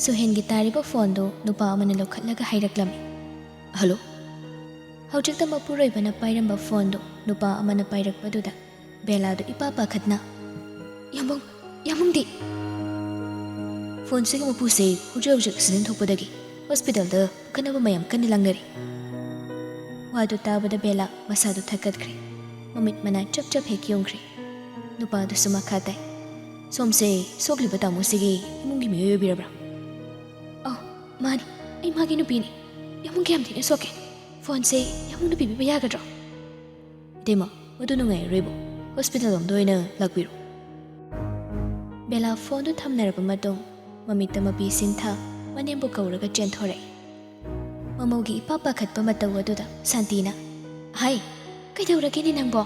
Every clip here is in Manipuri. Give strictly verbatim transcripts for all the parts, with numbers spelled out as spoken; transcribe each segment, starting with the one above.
ꯁꯨꯍꯦꯟꯒꯤ ꯇꯥꯔꯤꯕ ꯐꯣꯟꯗꯨ ꯅꯨꯄꯥ ꯑꯃꯅ ꯂꯧꯈꯠꯂꯒ ꯍꯥꯏꯔꯛꯂꯝꯃꯤ꯫ "ꯍꯜꯂꯣ?" ꯍꯧꯖꯤꯛꯇ ꯃꯄꯨꯔꯣꯏꯕꯅ ꯄꯥꯏꯔꯝꯕ ꯐꯣꯟꯗꯨ ꯅꯨꯄꯥ ꯑꯃꯅ ꯄꯥꯏꯔꯛꯄꯗꯨꯗ ꯕꯦꯂꯥꯗꯨ ꯏꯄꯥ ꯄꯥꯈꯠꯅ, "ꯌꯥꯝꯕꯨꯡ, ꯌꯥꯝꯕꯨꯡꯗꯤ?" "ꯐꯣꯟꯁꯤꯒꯤ ꯃꯄꯨꯁꯦ ꯍꯧꯖꯤꯛ ꯍꯧꯖꯤꯛ ꯑꯦꯛꯁꯤꯗꯦꯟ ꯊꯣꯛꯄꯗꯒꯤ ꯍꯣꯁꯄꯤꯇꯥꯜꯗ ꯄꯨꯈꯠꯅꯕ ꯃꯌꯥꯝ ꯀꯟꯅ ꯂꯥꯡꯅꯔꯤ꯫" ꯋꯥꯗꯨ ꯇꯥꯕꯗ ꯕꯦꯂꯥ ꯃꯁꯥꯗꯨ ꯊꯛꯀꯠꯈ꯭ꯔꯦ꯫ ꯃꯃꯤꯠ ꯃꯅꯥ ꯆꯞ ꯆꯞ ꯍꯦꯛ ꯌꯨꯝꯈ꯭ꯔꯦ꯫ ꯅꯨꯄꯥꯗꯨꯁꯨ ꯃꯈꯥ ꯇꯥꯏ, "ꯁꯣꯝꯁꯦ ꯁꯣꯛꯂꯤꯕ ꯇꯥꯃꯣꯁꯤꯒꯤ ꯏꯃꯨꯡꯒꯤ ꯃꯤꯑꯣꯏ ꯑꯣꯏꯕꯤꯔꯕ꯭ꯔꯥ?" "ꯑꯧ, ꯃꯥꯅꯤ, ꯑꯩ ꯃꯥꯒꯤ ꯅꯨꯄꯤꯅꯤ꯫ ꯌꯥꯝꯕꯨꯡ ꯀꯌꯥꯝ ꯊꯤꯅ ꯁꯣꯛꯀꯦ? ꯐꯣꯟꯁꯦ ꯌꯥꯝꯕꯨꯡꯗ ꯄꯤꯕꯤꯕ ꯌꯥꯒꯗ꯭ꯔꯣ?" "ꯏꯇꯩꯃ, ꯃꯗꯨ ꯅꯨꯡꯉꯥꯏꯔꯔꯣꯏꯕꯨ, ꯍꯣꯁꯄꯤꯇꯥꯜ ꯂꯣꯝꯗ ꯑꯣꯏꯅ ꯂꯥꯛꯄꯤꯔꯣ꯫" ꯕꯦꯂꯥ ꯐꯣꯟꯗꯨ ꯊꯝꯅꯔꯕ ꯃꯇꯨꯡ, ꯃꯃꯤꯠꯇ ꯃꯄꯤ ꯁꯤꯟꯊꯥ ꯃꯅꯦꯝꯕꯨ ꯀꯧꯔꯒ ꯆꯦꯟꯊꯣꯔꯛꯏ꯫ ꯃꯃꯧꯒꯤ ꯏꯄꯥ ꯄꯥꯈꯠꯄ ꯃꯇꯧ ꯑꯗꯨꯗ ꯁꯥꯟꯇꯤꯅ, "ꯍꯥꯏ, ꯀꯩꯗꯧꯔꯒꯦꯅꯦ ꯅꯪꯕꯣ?"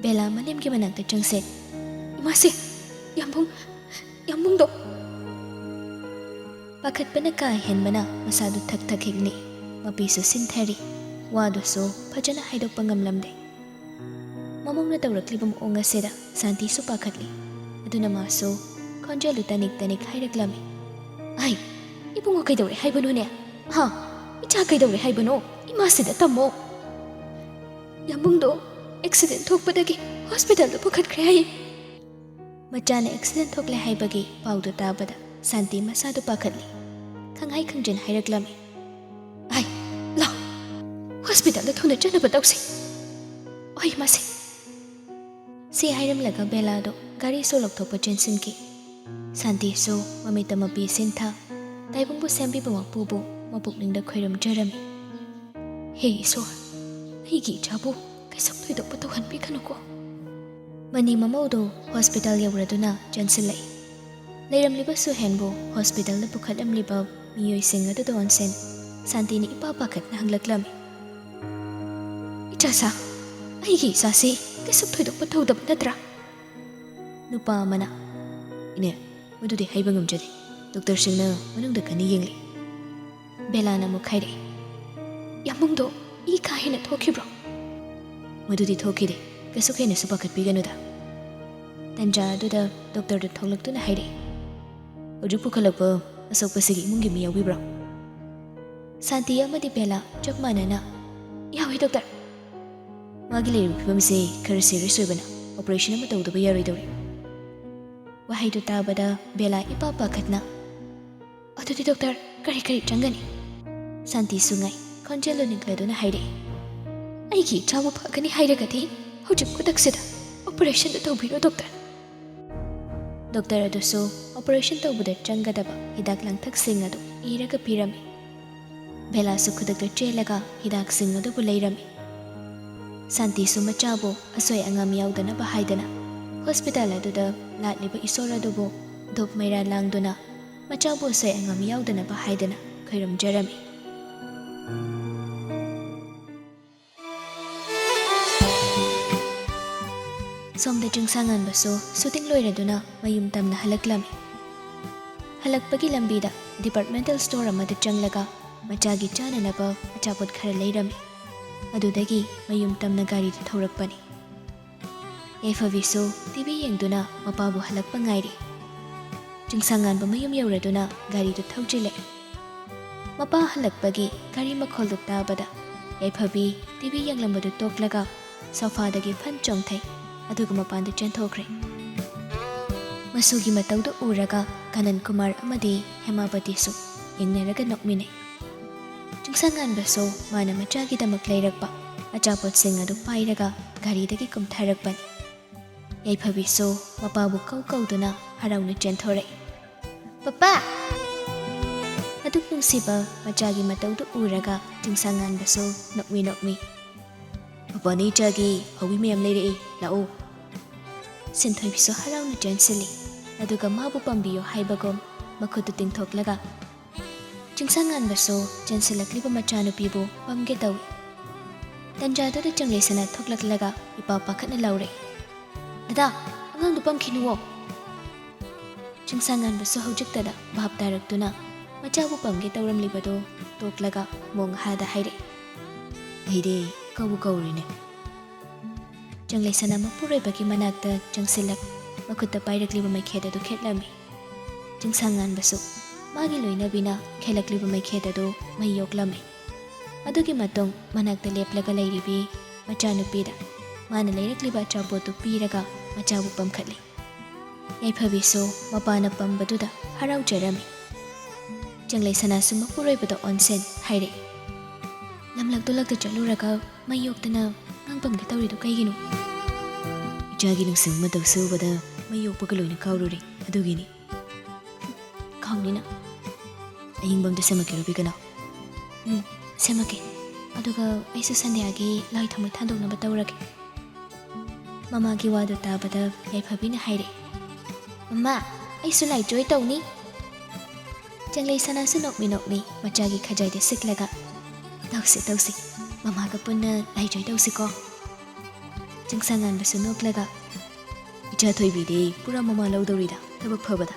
ꯕꯦꯂꯥ ꯃꯅꯦꯝꯒꯤ ꯃꯅꯥꯛꯇ ꯆꯪꯁꯤꯟ, "ꯏꯃꯥꯁꯦ, ꯌꯥꯝꯕꯨꯡ, ꯌꯥꯝꯕꯨꯡꯗꯣ!" ꯄꯥꯈꯠꯄꯅ ꯀꯥ ꯍꯦꯟꯕꯅ ꯃꯁꯥꯗꯨ ꯊꯛ ꯊꯛ ꯍꯤꯛꯅꯤ꯫ ꯃꯄꯤꯁꯨ ꯁꯤꯟꯊꯔꯤ꯫ ꯋꯥꯗꯨꯁꯨ ꯐꯖꯅ ꯍꯥꯏꯗꯣꯛꯄ ꯉꯝꯂꯝꯗꯦ꯫ ꯃꯃꯧꯅ ꯇꯧꯔꯛꯂꯤꯕ ꯃꯑꯣꯡ ꯑꯁꯤꯗ ꯁꯥꯟꯇꯤꯁꯨ ꯄꯥꯈꯠꯂꯤ꯫ ꯑꯗꯨꯅ ꯃꯥꯁꯨ ꯈꯣꯟꯖꯦꯜꯗꯨ ꯇꯅꯤꯛ ꯇꯅꯤꯛ ꯍꯥꯏꯔꯛꯂꯝꯃꯤ, "ꯑꯩ, ꯏꯕꯨꯡꯉꯣ ꯀꯩꯗꯧꯔꯦ ꯍꯥꯏꯕꯅꯣꯅꯦ? ꯍꯥ? ꯏꯆꯥ ꯀꯩꯗꯧꯔꯦ ꯍꯥꯏꯕꯅꯣ? ꯏꯃꯥꯁꯤꯗ ꯇꯝꯃꯣ꯫" "ꯌꯥꯝꯕꯨꯡꯗꯣ ꯑꯦꯛꯁꯤꯗꯦꯟ ꯊꯣꯛꯄꯗꯒꯤ ꯍꯣꯁꯄꯤꯇꯥꯜꯗ ꯄꯨꯈꯠꯈ꯭ꯔꯦ ꯍꯥꯏꯌꯦ꯫" ꯃꯆꯥꯅ ꯑꯦꯛꯁꯤꯗꯦꯟ ꯊꯣꯛꯂꯦ ꯍꯥꯏꯕꯒꯤ ꯄꯥꯎꯗꯨ ꯇꯥꯕꯗ ꯁꯥꯟꯇꯤ ꯃꯁꯥꯗꯨ ꯄꯥꯈꯠꯂꯤ꯫ ꯈꯪꯍꯥꯏ ꯈꯪꯖꯤꯟ ꯍꯥꯏꯔꯛꯂꯝꯃꯤ, "ꯑꯩ, ꯂꯥꯎ, ꯍꯣꯁꯄꯤꯇꯥꯜꯗ ꯊꯨꯅ ꯆꯠꯅꯕ ꯇꯧꯁꯤ꯫ ꯑꯣꯏ ꯃꯥꯁꯦ꯫" ꯁꯤ ꯍꯥꯏꯔꯝꯂꯒ ꯕꯦꯂꯥꯗꯣ ꯒꯥꯔꯤꯁꯨ ꯂꯧꯊꯣꯛꯄ ꯆꯦꯟꯁꯤꯟꯈꯤ꯫ ꯁꯥꯟꯇꯤꯁꯨ ꯃꯃꯤꯠꯇ ꯃꯄꯤ ꯁꯤꯟꯊꯥ, ꯇꯥꯏꯕꯪꯕꯨ ꯁꯦꯝꯕꯤꯕ ꯃꯄꯨꯕꯨ ꯃꯄꯨꯛꯅꯤꯡꯗ ꯈꯣꯏꯔꯝꯖꯔꯝꯃꯤ꯫ "ꯍꯦ ꯏꯁꯣꯔ, ꯑꯩꯒꯤ ꯏꯆꯥꯕꯨ ꯀꯩꯁꯨ ꯊꯣꯏꯗꯣꯛꯄ ꯇꯧꯍꯟꯕꯤꯒꯅꯨꯀꯣ꯫" Money ꯃꯃꯧꯗꯨ hospital ꯌꯧꯔꯗꯨꯅ ꯆꯦꯟꯁꯤꯜꯂꯛꯏ꯫ ꯂꯩꯔꯝꯂꯤꯕ ꯁꯨꯍꯦꯟꯕꯨ ꯍꯣꯁꯄꯤꯇꯥꯜꯗ ꯄꯨꯈꯠꯂꯝꯂꯤꯕ ꯃꯤꯑꯣꯏꯁꯤꯡ ꯑꯗꯨꯗ ꯑꯣꯟꯁꯤꯟ, ꯁꯥꯟꯇꯤꯅ ꯏꯄꯥ ꯄꯥꯈꯠꯅ ꯍꯪꯂꯛꯂꯝꯃꯤ, "ꯏꯆꯥꯁꯥ, ꯑꯩꯒꯤ ꯏꯆꯥꯁꯤ ꯀꯩꯁꯨ ꯊꯣꯏꯗꯣꯛꯄ ꯇꯧꯗꯕ ꯅꯠꯇ꯭ꯔꯥ?" ꯅꯨꯄꯥ ꯑꯃꯅ, "ꯏꯅꯦ, ꯃꯗꯨꯗꯤ ꯍꯥꯏꯕ ꯉꯝꯖꯗꯦ꯫ ꯗꯣꯛꯇꯔꯁꯤꯡꯅ ꯃꯅꯨꯡꯗ ꯀꯟꯅ ꯌꯦꯡꯂꯤ꯫" ꯕꯦꯂꯥꯅ ꯑꯃꯨꯛ ꯍꯥꯏꯔꯛꯏ, "ꯌꯥꯝꯕꯨꯡꯗꯣ ꯏ ꯀꯥ ꯍꯦꯟꯅ ꯊꯣꯛꯈꯤꯕ꯭ꯔꯣ?" "ꯃꯗꯨꯗꯤ ꯊꯣꯛꯈꯤꯗꯦ꯫ ꯀꯩꯁꯨ ꯍꯦꯟꯅꯁꯨ ꯄꯥꯈꯠꯄꯤꯒꯅꯨꯗ꯫" ꯇꯟꯖꯥ ꯑꯗꯨꯗ ꯗꯣꯛꯇꯔꯗꯨ ꯊꯣꯛꯂꯛꯇꯨꯅ ꯍꯥꯏꯔꯛꯏ, "ꯍꯧꯖꯤꯛ ꯄꯨꯈꯠꯂꯛꯄ ꯑꯁꯣꯛꯄꯁꯤꯒꯤ ꯏꯃꯨꯡꯒꯤ ꯃꯤ ꯌꯥꯎꯕꯤꯕ꯭ꯔꯥ?" ꯁꯥꯟꯇꯤ ꯑꯃꯗꯤ ꯕꯦꯂꯥ ꯆꯞ ꯃꯥꯟꯅꯅ, "ꯌꯥꯎꯏ, ꯗꯣꯛꯇꯔ꯫ ꯃꯥꯒꯤ ꯂꯩꯔꯤꯕ ꯐꯤꯕꯝꯁꯦ ꯈꯔ ꯁꯤꯔꯤꯌꯁ ꯑꯣꯏꯕꯅ ꯑꯣꯄꯔꯦꯁꯟ ꯑꯃ ꯇꯧꯗꯕ ꯌꯥꯔꯣꯏꯗꯧꯔꯤ꯫" ꯋꯥꯍꯩꯗꯨ ꯇꯥꯕꯗ ꯕꯦꯂꯥ ꯏꯄꯥ ꯄꯥꯈꯠꯅ, "ꯑꯗꯨꯗꯤ ꯗꯣꯛꯇꯔ, ꯀꯔꯤ ꯀꯔꯤ ꯆꯪꯒꯅꯤ?" ꯁꯥꯟꯇꯤꯁꯨ ꯉꯥꯏ, ꯈꯣꯟꯖꯦꯜꯗꯨ ꯅꯤꯛꯂꯗꯨꯅ ꯍꯥꯏꯔꯛꯏ, "ꯑꯩꯒꯤ ꯏꯆꯥꯕꯨ ꯐꯒꯅꯤ ꯍꯥꯏꯔꯒꯗꯤ ꯍꯧꯖꯤꯛ ꯈꯨꯗꯛꯁꯤꯗ ꯑꯣꯄꯔꯦꯁꯟꯗꯨ ꯇꯧꯕꯤꯔꯣ, ꯗꯣꯛꯇꯔ꯫" ꯗꯣꯛꯇꯔ ꯑꯗꯨꯁꯨ ꯑꯣꯄꯔꯦꯁꯟ ꯇꯧꯕꯗ ꯆꯪꯒꯗꯕ ꯍꯤꯗꯥꯛ ꯂꯥꯡꯊꯛꯁꯤꯡ ꯑꯗꯨ ꯏꯔꯒ ꯄꯤꯔꯝꯃꯤ꯫ ꯕꯦꯂꯥꯁꯨ ꯈꯨꯗꯛꯇ ꯆꯦꯜꯂꯒ ꯍꯤꯗꯥꯛꯁꯤꯡ ꯑꯗꯨꯕꯨ ꯂꯩꯔꯝꯃꯤ꯫ ꯁꯥꯟꯇꯤꯁꯨ ꯃꯆꯥꯕꯨ ꯑꯁꯣꯏ ꯑꯉꯥꯝ ꯌꯥꯎꯗꯅꯕ ꯍꯥꯏꯗꯅ ꯍꯣꯁꯄꯤꯇꯥꯜ ꯑꯗꯨꯗ ꯂꯥꯠꯂꯤꯕ ꯏꯁꯣꯔ ꯑꯗꯨꯕꯨ ꯙꯨꯞ ꯃꯩꯔꯥ ꯂꯥꯡꯗꯨꯅ ꯃꯆꯥꯕꯨ ꯑꯁꯣꯏ ꯑꯉꯥꯝ ꯌꯥꯎꯗꯅꯕ ꯍꯥꯏꯗꯅ ꯈꯣꯏꯔꯝꯖꯔꯝꯃꯤ꯫ ꯁꯣꯝꯗ ꯆꯤꯡꯁꯥꯡꯉꯥꯟꯕꯁꯨ ꯁꯨꯇꯤꯡ ꯂꯣꯏꯔꯗꯨꯅ ꯃꯌꯨꯝ ꯇꯝꯅ ꯍꯜꯂꯛꯂꯝꯃꯤ꯫ ꯍꯜꯂꯛꯄꯒꯤ ꯂꯝꯕꯤꯗ ꯗꯤꯄꯥꯔꯠꯃꯦꯟꯇꯦꯜ ꯁ꯭ꯇꯣꯔ ꯑꯃꯗ ꯆꯪꯂꯒ ꯃꯆꯥꯒꯤ ꯆꯥꯅꯅꯕ ꯑꯆꯥꯄꯣꯠ ꯈꯔ ꯂꯩꯔꯝꯃꯤ꯫ ꯑꯗꯨꯗꯒꯤ ꯃꯌꯨꯝ ꯇꯝꯅ ꯒꯥꯔꯤꯗꯨ ꯊꯧꯔꯛꯄꯅꯤ꯫ ꯌꯥꯏꯐꯕꯤꯁꯨ ꯇꯤꯚꯤ ꯌꯦꯡꯗꯨꯅ ꯃꯄꯥꯕꯨ ꯍꯜꯂꯛꯄ ꯉꯥꯏꯔꯤ꯫ ꯆꯤꯡꯁꯥꯡꯉꯥꯟꯕ ꯃꯌꯨꯝ ꯌꯧꯔꯗꯨꯅ ꯒꯥꯔꯤꯗꯨ ꯊꯧꯖꯤꯜꯂꯛꯏ꯫ ꯃꯄꯥ ꯍꯜꯂꯛꯄꯒꯤ ꯒꯥꯔꯤ ꯃꯈꯣꯜꯗꯨ ꯇꯥꯕꯗ ꯌꯥꯏꯐꯕꯤ ꯇꯤꯚꯤ ꯌꯦꯡꯂꯝꯕꯗꯨ ꯇꯣꯛꯂꯒ ꯁꯣꯐꯥꯗꯒꯤ ꯐꯟ ꯆꯣꯡꯊꯩ, ꯑꯗꯨꯒ ꯃꯄꯥꯟꯗ ꯆꯦꯟꯊꯣꯛꯈ꯭ꯔꯦ꯫ ꯃꯁꯨꯒꯤ ꯃꯇꯧꯗꯨ ꯎꯔꯒ ꯀꯥꯅꯟ ꯀꯨꯃꯥꯔ ꯑꯃꯗꯤ ꯍꯦꯃꯥꯕꯇꯤꯁꯨ ꯌꯦꯡꯅꯔꯒ ꯅꯣꯛꯃꯤꯟꯅꯩ꯫ ꯆꯤꯡꯁꯥꯡꯉꯥꯟꯕꯁꯨ ꯃꯥꯅ ꯃꯆꯥꯒꯤꯗꯃꯛ ꯂꯩꯔꯛꯄ ꯑꯆꯥꯄꯣꯠꯁꯤꯡ ꯑꯗꯨ ꯄꯥꯏꯔꯒ ꯒꯥꯔꯤꯗꯒꯤ ꯀꯨꯝꯊꯔꯛꯄꯅꯤ꯫ ꯌꯥꯏꯐꯕꯤꯁꯨ ꯃꯄꯥꯕꯨ ꯀꯧ ꯀꯧꯗꯨꯅ ꯍꯔꯥꯎꯅ ꯆꯦꯟꯊꯣꯔꯛꯏ꯫ "ꯄꯄꯥ!" ꯑꯗꯨꯛ ꯅꯨꯡꯁꯤꯕ ꯃꯆꯥꯒꯤ ꯃꯇꯧꯗꯨ ꯎꯔꯒ ꯆꯤꯡꯁꯥꯡꯉꯥꯟꯕꯁꯨ ꯅꯣꯛꯃꯤ ꯅꯣꯛꯃꯤ, "ꯄꯄꯥꯅ ꯏꯆꯥꯒꯤ ꯍꯧꯏ ꯃꯌꯥꯝ ꯂꯩꯔꯛꯏ, ꯂꯥꯛꯑꯣ꯫" ꯁꯤꯟꯊꯣꯏꯕꯤꯁꯨ ꯍꯔꯥꯎꯅ ꯆꯦꯟꯁꯤꯜꯂꯤ, ꯑꯗꯨꯒ ꯃꯥꯕꯨ ꯄꯥꯝꯕꯤꯌꯨ ꯍꯥꯏꯕꯒꯨꯝ ꯃꯈꯨꯠꯇꯨ ꯇꯤꯡꯊꯣꯛꯂꯒ ꯆꯤꯡꯁꯥꯡꯉꯥꯟꯕꯁꯨ ꯆꯦꯟꯁꯤꯜꯂꯛꯂꯤꯕ ꯃꯆꯥꯅꯨꯄꯤꯕꯨ ꯄꯝꯒꯦ ꯇꯧꯏ꯫ ꯇꯟꯖꯥꯗꯨꯗ ꯆꯪꯂꯩꯁꯅꯥ ꯊꯣꯛꯂꯛꯂꯒ ꯏꯄꯥ ꯄꯥꯈꯠꯅ ꯂꯥꯎꯔꯛꯏ, "ꯗꯗꯥ, ꯑꯉꯥꯡꯗꯨ ꯄꯝꯈꯤꯅꯨꯋꯣ!" ꯆꯤꯡꯁꯥꯡꯉꯥꯟꯕꯁꯨ ꯍꯧꯖꯤꯛꯇꯗ ꯚꯥꯞ ꯇꯥꯔꯛꯇꯨꯅ ꯃꯆꯥꯕꯨ ꯄꯝꯒꯦ ꯇꯧꯔꯝꯂꯤꯕꯗꯨ ꯇꯣꯛꯂꯒ ꯃꯣꯡꯍꯥꯗ ꯍꯥꯏꯔꯛꯏ, "ꯑꯩꯗꯤ ꯀꯧꯕꯨ ꯀꯧꯔꯤꯅꯦ꯫" ꯆꯪꯂꯩꯁꯅꯥ ꯃꯄꯨꯔꯣꯏꯕꯒꯤ ꯃꯅꯥꯛꯇ ꯆꯪꯁꯤꯜꯂꯛ ꯃꯈꯨꯠꯇ ꯄꯥꯏꯔꯛꯂꯤꯕ ꯃꯩꯈꯦꯠ ꯑꯗꯨ ꯈꯦꯠꯂꯝꯃꯤ꯫ ꯆꯤꯡꯁꯥꯡ ꯉꯥꯟꯕꯁꯨ ꯃꯥꯒꯤ ꯂꯣꯏꯅꯕꯤꯅ ꯈꯦꯂꯛꯂꯤꯕ ꯃꯩꯈꯦꯠ ꯑꯗꯨ ꯃꯩ ꯌꯣꯛꯂꯝꯃꯤ꯫ ꯑꯗꯨꯒꯤ ꯃꯇꯨꯡ ꯃꯅꯥꯛꯇ ꯂꯦꯞꯂꯒ ꯂꯩꯔꯤꯕꯤ ꯃꯆꯥꯅꯨꯄꯤꯗ ꯃꯥꯅ ꯂꯩꯔꯛꯂꯤꯕ ꯑꯆꯥꯄꯣꯠꯇꯨ ꯄꯤꯔꯒ ꯃꯆꯥꯕꯨ ꯄꯝꯈꯠꯂꯤ꯫ ꯌꯥꯏꯐꯕꯤꯁꯨ ꯃꯄꯥꯅ ꯄꯝꯕꯗꯨꯗ ꯍꯔꯥꯎꯖꯔꯝꯃꯤ꯫ ꯆꯪꯂꯩ ꯁꯅꯥꯁꯨ ꯃꯄꯨꯔꯣꯏꯕꯗ ꯑꯣꯟꯁꯦꯟ ꯍꯥꯏꯔꯛꯏ, "ꯂꯝꯂꯛ ꯇꯨꯂꯛꯇ ꯆꯠꯂꯨꯔꯒ ꯃꯩ ꯌꯣꯛꯇꯅ ꯉꯥꯡ ꯄꯝꯒꯦ ꯇꯧꯔꯤꯗꯨ ꯀꯩꯒꯤꯅꯣ?" "ꯏꯆꯥꯒꯤ ꯅꯨꯡꯁꯤꯕ ꯃꯇꯧꯁꯨ ꯎꯕꯗ ꯃꯩ ꯌꯣꯛꯄꯒ ꯂꯣꯏꯅ ꯀꯥꯎꯔꯨꯔꯦ, ꯑꯗꯨꯒꯤꯅꯤ꯫" "ꯀꯥꯎꯅꯤꯅ꯫ ꯑꯌꯤꯡꯕ ꯑꯝꯇ ꯁꯦꯝꯃꯛꯀꯦꯔꯣ, ꯄꯤꯒꯅꯣ?" "ꯎꯝ, ꯁꯦꯝꯃꯛꯀꯦ꯫ ꯑꯗꯨꯒ ꯑꯩꯁꯨ ꯁꯟꯗ꯭ꯌꯥꯒꯤ ꯂꯥꯏ ꯊꯥꯎꯃꯩ ꯊꯥꯟꯗꯣꯛꯅꯕ ꯇꯧꯔꯒꯦ꯫" ꯃꯃꯥꯒꯤ ꯋꯥꯗꯨ ꯇꯥꯕꯗ ꯌꯥꯏꯐꯕꯤꯅ ꯍꯥꯏꯔꯛꯏ, "ꯃꯃꯥ, ꯑꯩꯁꯨ ꯂꯥꯏꯖꯣꯏ ꯇꯧꯅꯤ꯫" ꯆꯪꯂꯩ ꯁꯅꯥꯁꯨ ꯅꯣꯛꯃꯤ ꯅꯣꯛꯃꯤ ꯃꯆꯥꯒꯤ ꯈꯖꯥꯏꯗ ꯁꯤꯛꯂꯒ, "ꯇꯧꯁꯤ, ꯇꯧꯁꯤ꯫ ꯃꯃꯥꯒ ꯄꯨꯟꯅ ꯂꯥꯏꯖꯣꯏ ꯇꯧꯁꯤꯀꯣ꯫" ꯆꯤꯡꯁꯥꯡ ꯉꯥꯟꯕꯁꯨ ꯅꯣꯛꯂꯒ, "ꯏꯆꯥ ꯊꯣꯏꯕꯤꯗꯤ ꯄꯨꯔꯥ ꯃꯃꯥ ꯂꯧꯗꯧꯔꯤꯗ, ꯊꯕꯛ ꯐꯕꯗ꯫"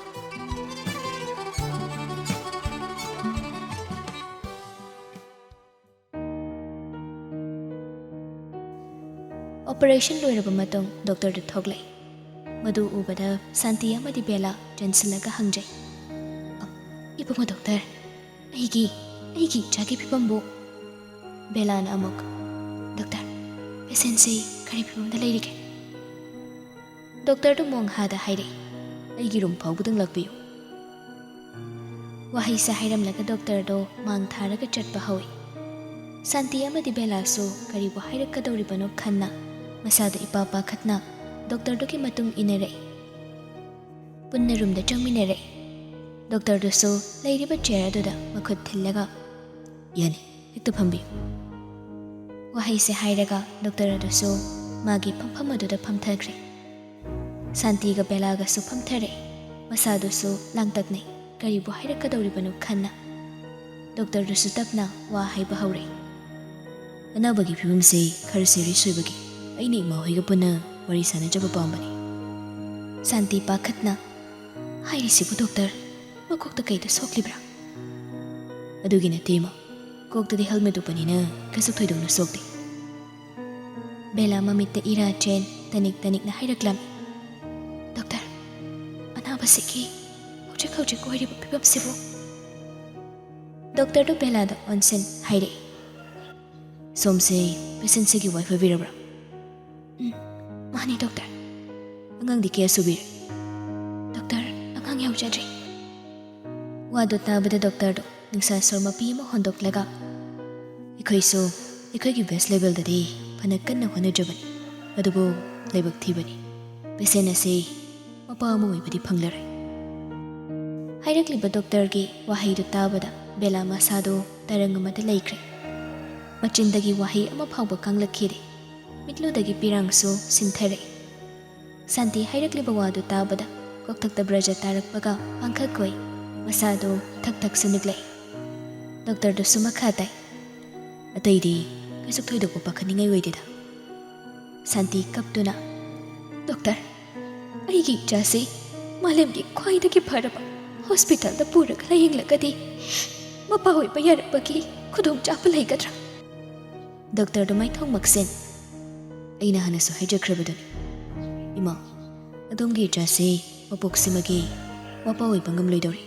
ꯑꯣꯄꯔꯦꯁꯟ ꯂꯣꯏꯔꯕ ꯃꯇꯨꯡ ꯗꯣꯛꯇꯔꯗꯨ ꯊꯣꯛꯂꯛꯏ꯫ ꯃꯗꯨ ꯎꯕꯗ ꯁꯥꯟꯇꯤ ꯑꯃꯗꯤ ꯕꯦꯂꯥ ꯆꯦꯟꯁꯤꯜꯂꯒ ꯍꯪꯖꯩ, "ꯑ, ꯏꯕꯨꯡꯉꯣ ꯗꯣꯛꯇꯔ, ꯑꯩꯒꯤ, ꯑꯩꯒꯤ ꯏꯆꯥꯒꯤ ꯐꯤꯕꯝꯕꯨ?" ꯕꯦꯂꯥꯅ ꯑꯃꯨꯛ, "ꯗꯣꯛꯇꯔ, ꯄꯦꯁꯦꯟꯁꯤ ꯀꯔꯤ ꯐꯤꯕꯝꯗ ꯂꯩꯔꯤꯒꯦ?" ꯗꯣꯛꯇꯔꯗꯨ ꯃꯣꯡꯍꯥꯗ ꯍꯥꯏꯔꯛꯏ, "ꯑꯩꯒꯤ ꯔꯨꯝ ꯐꯥꯎꯕꯗꯪ ꯂꯥꯛꯄꯤꯌꯨ꯫" ꯋꯥꯍꯩꯁꯦ ꯍꯥꯏꯔꯝꯂꯒ ꯗꯣꯛꯇꯔꯗꯣ ꯃꯥꯡ ꯊꯥꯔꯒ ꯆꯠꯄ ꯍꯧꯏ꯫ ꯁꯥꯟꯇꯤ ꯑꯃꯗꯤ ꯕꯦꯂꯥꯁꯨ ꯀꯔꯤꯕꯨ ꯍꯥꯏꯔꯛꯀꯗꯧꯔꯤꯕꯅꯣ ꯈꯟꯅ ꯃꯁꯥꯗ ꯏꯄꯥ ꯄꯥꯈꯠꯅ ꯗꯣꯛꯇꯔꯗꯨꯒꯤ ꯃꯇꯨꯡ ꯏꯟꯅꯔꯛꯏ꯫ ꯄꯨꯟꯅ ꯔꯨꯝꯗ ꯆꯪꯃꯤꯟꯅꯔꯛꯏ꯫ ꯗꯣꯛꯇꯔꯗꯨꯁꯨ ꯂꯩꯔꯤꯕ ꯆꯤꯌꯔ ꯑꯗꯨꯗ ꯃꯈꯨꯠ ꯊꯤꯜꯂꯒ, "ꯌꯥꯅꯤ, ꯍꯦꯛꯇ ꯐꯝꯕꯤꯌꯨ꯫" ꯋꯥꯍꯩꯁꯦ ꯍꯥꯏꯔꯒ ꯗꯣꯛꯇꯔ ꯑꯗꯨꯁꯨ ꯃꯥꯒꯤ ꯐꯝꯐꯝ ꯑꯗꯨꯗ ꯐꯝꯊꯈ꯭ꯔꯦ꯫ ꯁꯥꯟꯇꯤꯒ ꯕꯦꯂꯥꯒꯁꯨ ꯐꯝꯊꯔꯛꯏ꯫ ꯃꯁꯥꯗꯨꯁꯨ ꯂꯥꯡꯇꯛꯅꯩ, ꯀꯔꯤꯕꯨ ꯍꯥꯏꯔꯛꯀꯗꯧꯔꯤꯕꯅꯣ ꯈꯟꯅ꯫ ꯗꯣꯛꯇꯔꯗꯨꯁꯨ ꯇꯞꯅ ꯋꯥ ꯍꯥꯏꯕ ꯍꯧꯔꯛꯏ꯫ "ꯑꯅꯥꯕꯒꯤ ꯐꯤꯕꯝꯁꯦ ꯈꯔ ꯁꯦꯔꯤꯌꯁ ꯑꯣꯏꯕꯒꯤ ꯑꯩꯅ ꯏꯃꯥ ꯍꯣꯏꯒ ꯄꯨꯟꯅ ꯋꯥꯔꯤ ꯁꯥꯟꯅꯖꯕ ꯄꯥꯝꯕꯅꯤ꯫" ꯁꯥꯟꯇꯤ ꯄꯥꯈꯠꯅ, "ꯍꯥꯏꯔꯤꯁꯤꯕꯨ ꯗꯣꯛꯇꯔ, ꯃꯀꯣꯛꯇ ꯀꯩꯗ ꯁꯣꯛꯂꯤꯕ꯭ꯔꯥ?" "ꯑꯗꯨꯒꯤ ꯅꯠꯇꯦ ꯏꯃꯥ, ꯀꯣꯛꯇꯗꯤ ꯍꯦꯜꯃꯦꯠ ꯎꯞꯄꯅꯤꯅ ꯀꯩꯁꯨ ꯊꯣꯏꯗꯣꯛꯅ ꯁꯣꯛꯇꯦ꯫" ꯕꯦꯂꯥ ꯃꯃꯤꯠꯇ ꯏꯔꯥ ꯆꯦꯟ ꯇꯅꯤꯛ ꯇꯅꯤꯛꯅ ꯍꯥꯏꯔꯛꯂꯝꯃꯤ, "ꯗꯣꯛꯇꯔ, ꯑꯅꯥꯕꯁꯤꯒꯤ ꯍꯧꯖꯤꯛ ꯍꯧꯖꯤꯛ ꯑꯣꯏꯔꯤꯕ ꯐꯤꯕꯝꯁꯤꯕꯨ? ꯗꯣꯛꯇꯔꯗꯨ ꯕꯦꯂꯥꯗ ꯑꯣꯟꯁꯤꯟ ꯍꯥꯏꯔꯛꯏ, "ꯁꯣꯝꯁꯦ ꯄꯦꯁꯦꯟꯁꯤꯒꯤ ꯋꯥꯏꯐ ꯑꯣꯏꯕꯤꯔꯕ꯭ꯔꯥ?" "ꯎꯝ, ꯃꯥꯅꯤ ꯗꯣꯛꯇꯔ꯫" "ꯑꯉꯥꯡꯗꯤ ꯀꯌꯥ ꯁꯨꯕꯤꯔꯦ?" "ꯗꯣꯛꯇꯔ, ꯑꯉꯥꯡ ꯌꯥꯎꯖꯗ꯭ꯔꯤ꯫" ꯋꯥꯗꯨ ꯇꯥꯕꯗ ꯗꯣꯛꯇꯔꯗꯨ ꯅꯤꯡꯁꯥ ꯁꯣꯔ ꯃꯄꯤ ꯑꯃ ꯍꯣꯟꯗꯣꯛꯂꯒ, "ꯑꯩꯈꯣꯏꯁꯨ ꯑꯩꯈꯣꯏꯒꯤ ꯕꯦꯁ ꯂꯦꯚꯦꯜꯗꯗꯤ ꯐꯅ ꯀꯟꯅ ꯍꯣꯠꯅꯖꯕꯅꯤ, ꯑꯗꯨꯕꯨ ꯂꯥꯏꯕꯛ ꯊꯤꯕꯅꯤ, ꯄꯦꯁꯦꯟ ꯑꯁꯤ ꯃꯄꯥ ꯑꯃ ꯑꯣꯏꯕꯗꯤ ꯐꯪꯂꯔꯣꯏ꯫" ꯍꯥꯏꯔꯛꯂꯤꯕ ꯗꯣꯛꯇꯔꯒꯤ ꯋꯥꯍꯩꯗꯨ ꯇꯥꯕꯗ ꯕꯦꯂꯥ ꯃꯁꯥꯗꯨ ꯇꯔꯪ ꯑꯃꯗ ꯂꯩꯈ꯭ꯔꯦ꯫ ꯃꯆꯤꯟꯗꯒꯤ ꯋꯥꯍꯩ ꯑꯃ ꯐꯥꯎꯕ ꯀꯥꯡꯂꯛꯈꯤꯗꯦ꯫ ꯃꯤꯠꯂꯨꯗꯒꯤ ꯄꯤꯔꯥꯡꯁꯨ ꯁꯤꯟꯊꯔꯛꯏ꯫ ꯁꯥꯟꯇꯤ ꯍꯥꯏꯔꯛꯂꯤꯕ ꯋꯥꯗꯨ ꯇꯥꯕꯗ ꯀꯣꯛꯊꯛꯇ ꯕ꯭ꯔꯖ ꯇꯥꯔꯛꯄꯒ ꯄꯥꯡꯈꯛ ꯑꯣꯏ, ꯃꯁꯥꯗꯨ ꯊꯛ ꯊꯛꯁꯨ ꯅꯤꯛꯂꯛꯏ꯫ ꯗꯣꯛꯇꯔꯗꯨꯁꯨ ꯃꯈꯥ ꯇꯥꯏ, "ꯑꯇꯩꯗꯤ ꯀꯩꯁꯨ ꯊꯣꯏꯗꯣꯛꯄ ꯄꯥꯈꯠꯅꯤꯡꯉꯥꯏ ꯑꯣꯏꯗꯦꯗ꯫" ꯁꯥꯟꯇꯤ ꯀꯞꯇꯨꯅ, "ꯗꯣꯛꯇꯔ, ꯑꯩꯒꯤ ꯏꯆꯥꯁꯤ ꯃꯥꯂꯦꯝꯒꯤ ꯈ꯭ꯋꯥꯏꯗꯒꯤ ꯐꯔꯕ ꯍꯣꯁꯄꯤꯇꯥꯜꯗ ꯄꯨꯔꯒ ꯂꯥꯌꯦꯡꯂꯒꯗꯤ ꯃꯄꯥ ꯑꯣꯏꯕ ꯌꯥꯔꯛꯄꯒꯤ ꯈꯨꯗꯣꯡꯆꯥꯕ ꯂꯩꯒꯗ꯭ꯔꯥ?" ꯗꯣꯛꯇꯔꯗꯨ ꯃꯥꯏꯊꯣꯡ ꯃꯛꯁꯤꯟ, "ꯑꯩꯅ ꯍꯥꯟꯅꯁꯨ ꯍꯥꯏꯖꯈ꯭ꯔꯕꯗꯨꯅꯤ, ꯏꯃꯥ, ꯑꯗꯣꯝꯒꯤ ꯏꯆꯥꯁꯤ ꯃꯄꯣꯛꯁꯤꯃꯒꯤ ꯃꯄꯥ ꯑꯣꯏꯕ ꯉꯝꯂꯣꯏꯗꯧꯔꯤ꯫"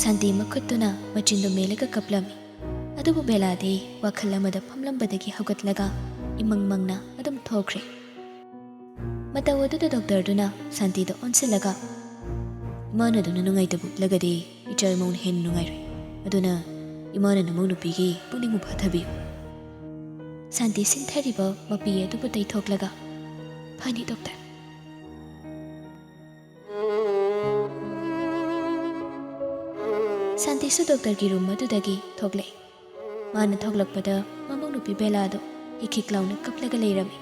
ꯁꯥꯟꯇꯤ ꯃꯈꯨꯠꯇꯨꯅ ꯃꯆꯤꯟꯗꯨ ꯃꯦꯜꯂꯒ ꯀꯞꯂꯝꯃꯤ꯫ ꯑꯗꯨꯕꯨ ꯕꯦꯂꯥꯗꯤ ꯋꯥꯈꯜ ꯑꯃꯗ ꯐꯝꯂꯝꯕꯗꯒꯤ ꯍꯧꯒꯠꯂꯒ ꯏꯃꯪ ꯃꯪꯅ ꯑꯗꯨꯝ ꯊꯣꯛꯈ꯭ꯔꯦ꯫ ꯃꯇꯧ ꯑꯗꯨꯗ ꯗꯣꯛꯇꯔꯗꯨꯅ ꯁꯥꯟꯇꯤꯗ ꯑꯣꯟꯁꯤꯜꯂꯒ, "ꯏꯃꯥꯅ ꯑꯗꯨꯅ ꯅꯨꯡꯉꯥꯏꯇꯕ ꯎꯠꯂꯒꯗꯤ ꯏꯆꯥ ꯏꯃꯧꯅ ꯍꯦꯟꯅ ꯅꯨꯡꯉꯥꯏꯔꯣꯏ꯫ ꯑꯗꯨꯅ ꯏꯃꯥꯅ ꯅꯃꯧ ꯅꯨꯄꯤꯒꯤ ꯄꯨꯛꯅꯤꯡꯕꯨ ꯐꯥꯊꯕꯤꯌꯨ꯫" ꯁꯥꯟꯇꯤ ꯁꯤꯟꯊꯔꯤꯕ ꯃꯄꯤ ꯑꯗꯨꯕꯨ ꯇꯩꯊꯣꯛꯂꯒ, "ꯐꯅꯤ ꯗꯣꯛꯇꯔ꯫" ꯁꯥꯟꯇꯤꯁꯨ ꯗꯣꯛꯇꯔꯒꯤ ꯔꯨꯝ ꯑꯗꯨꯗꯒꯤ ꯊꯣꯛꯂꯛꯏ꯫ ꯃꯥꯅ ꯊꯣꯛꯂꯛꯄꯗ ꯃꯃꯧ ꯅꯨꯄꯤ ꯕꯦꯂꯥꯗꯣ ꯍꯤꯛ ꯍꯤꯛ ꯂꯥꯎꯅ ꯀꯞꯂꯒ ꯂꯩꯔꯝꯃꯤ꯫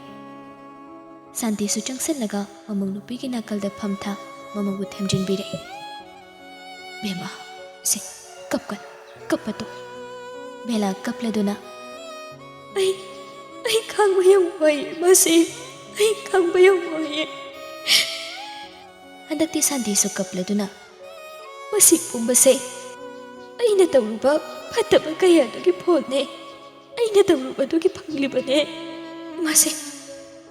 ꯁꯥꯟꯇꯤꯁꯨ ꯆꯪꯁꯤꯜꯂꯒ ꯃꯃꯧ ꯅꯨꯄꯤꯒꯤ ꯅꯥꯀꯜꯗ ꯐꯝꯊ ꯃꯃꯧꯕꯨ ꯊꯦꯝꯖꯤꯟꯕꯤꯔꯛꯏ꯫ "ꯕꯦꯝꯃ, ꯁꯦ, ꯀꯞꯀꯅꯨ, ꯀꯞꯄ ꯇꯣꯛꯑꯣ꯫" ꯕꯦꯂꯥ ꯀꯞꯂꯗꯨꯅ, "ꯑꯩ, ꯑꯩ ꯈꯥꯡꯕ ꯌꯥꯝ ꯋꯥꯏꯌꯦ ꯃꯁꯤ, ꯑꯩ ꯈꯥꯡꯕ ꯌꯥꯝ ꯋꯥꯏꯌꯦ꯫" ꯍꯟꯗꯛꯇꯤ ꯁꯥꯟꯇꯤꯁꯨ ꯀꯞꯂꯗꯨꯅ, "ꯃꯁꯤ ꯄꯨꯝꯕꯁꯦ ꯑꯩꯅ ꯇꯧꯔꯨꯕ ꯐꯠꯇꯕ ꯀꯌꯥꯗꯨꯒꯤ ꯐꯣꯜꯅꯦ, ꯑꯩꯅ ꯇꯧꯔꯨꯕꯗꯨꯒꯤ ꯐꯪꯂꯤꯕꯅꯦ꯫ ꯃꯁꯤ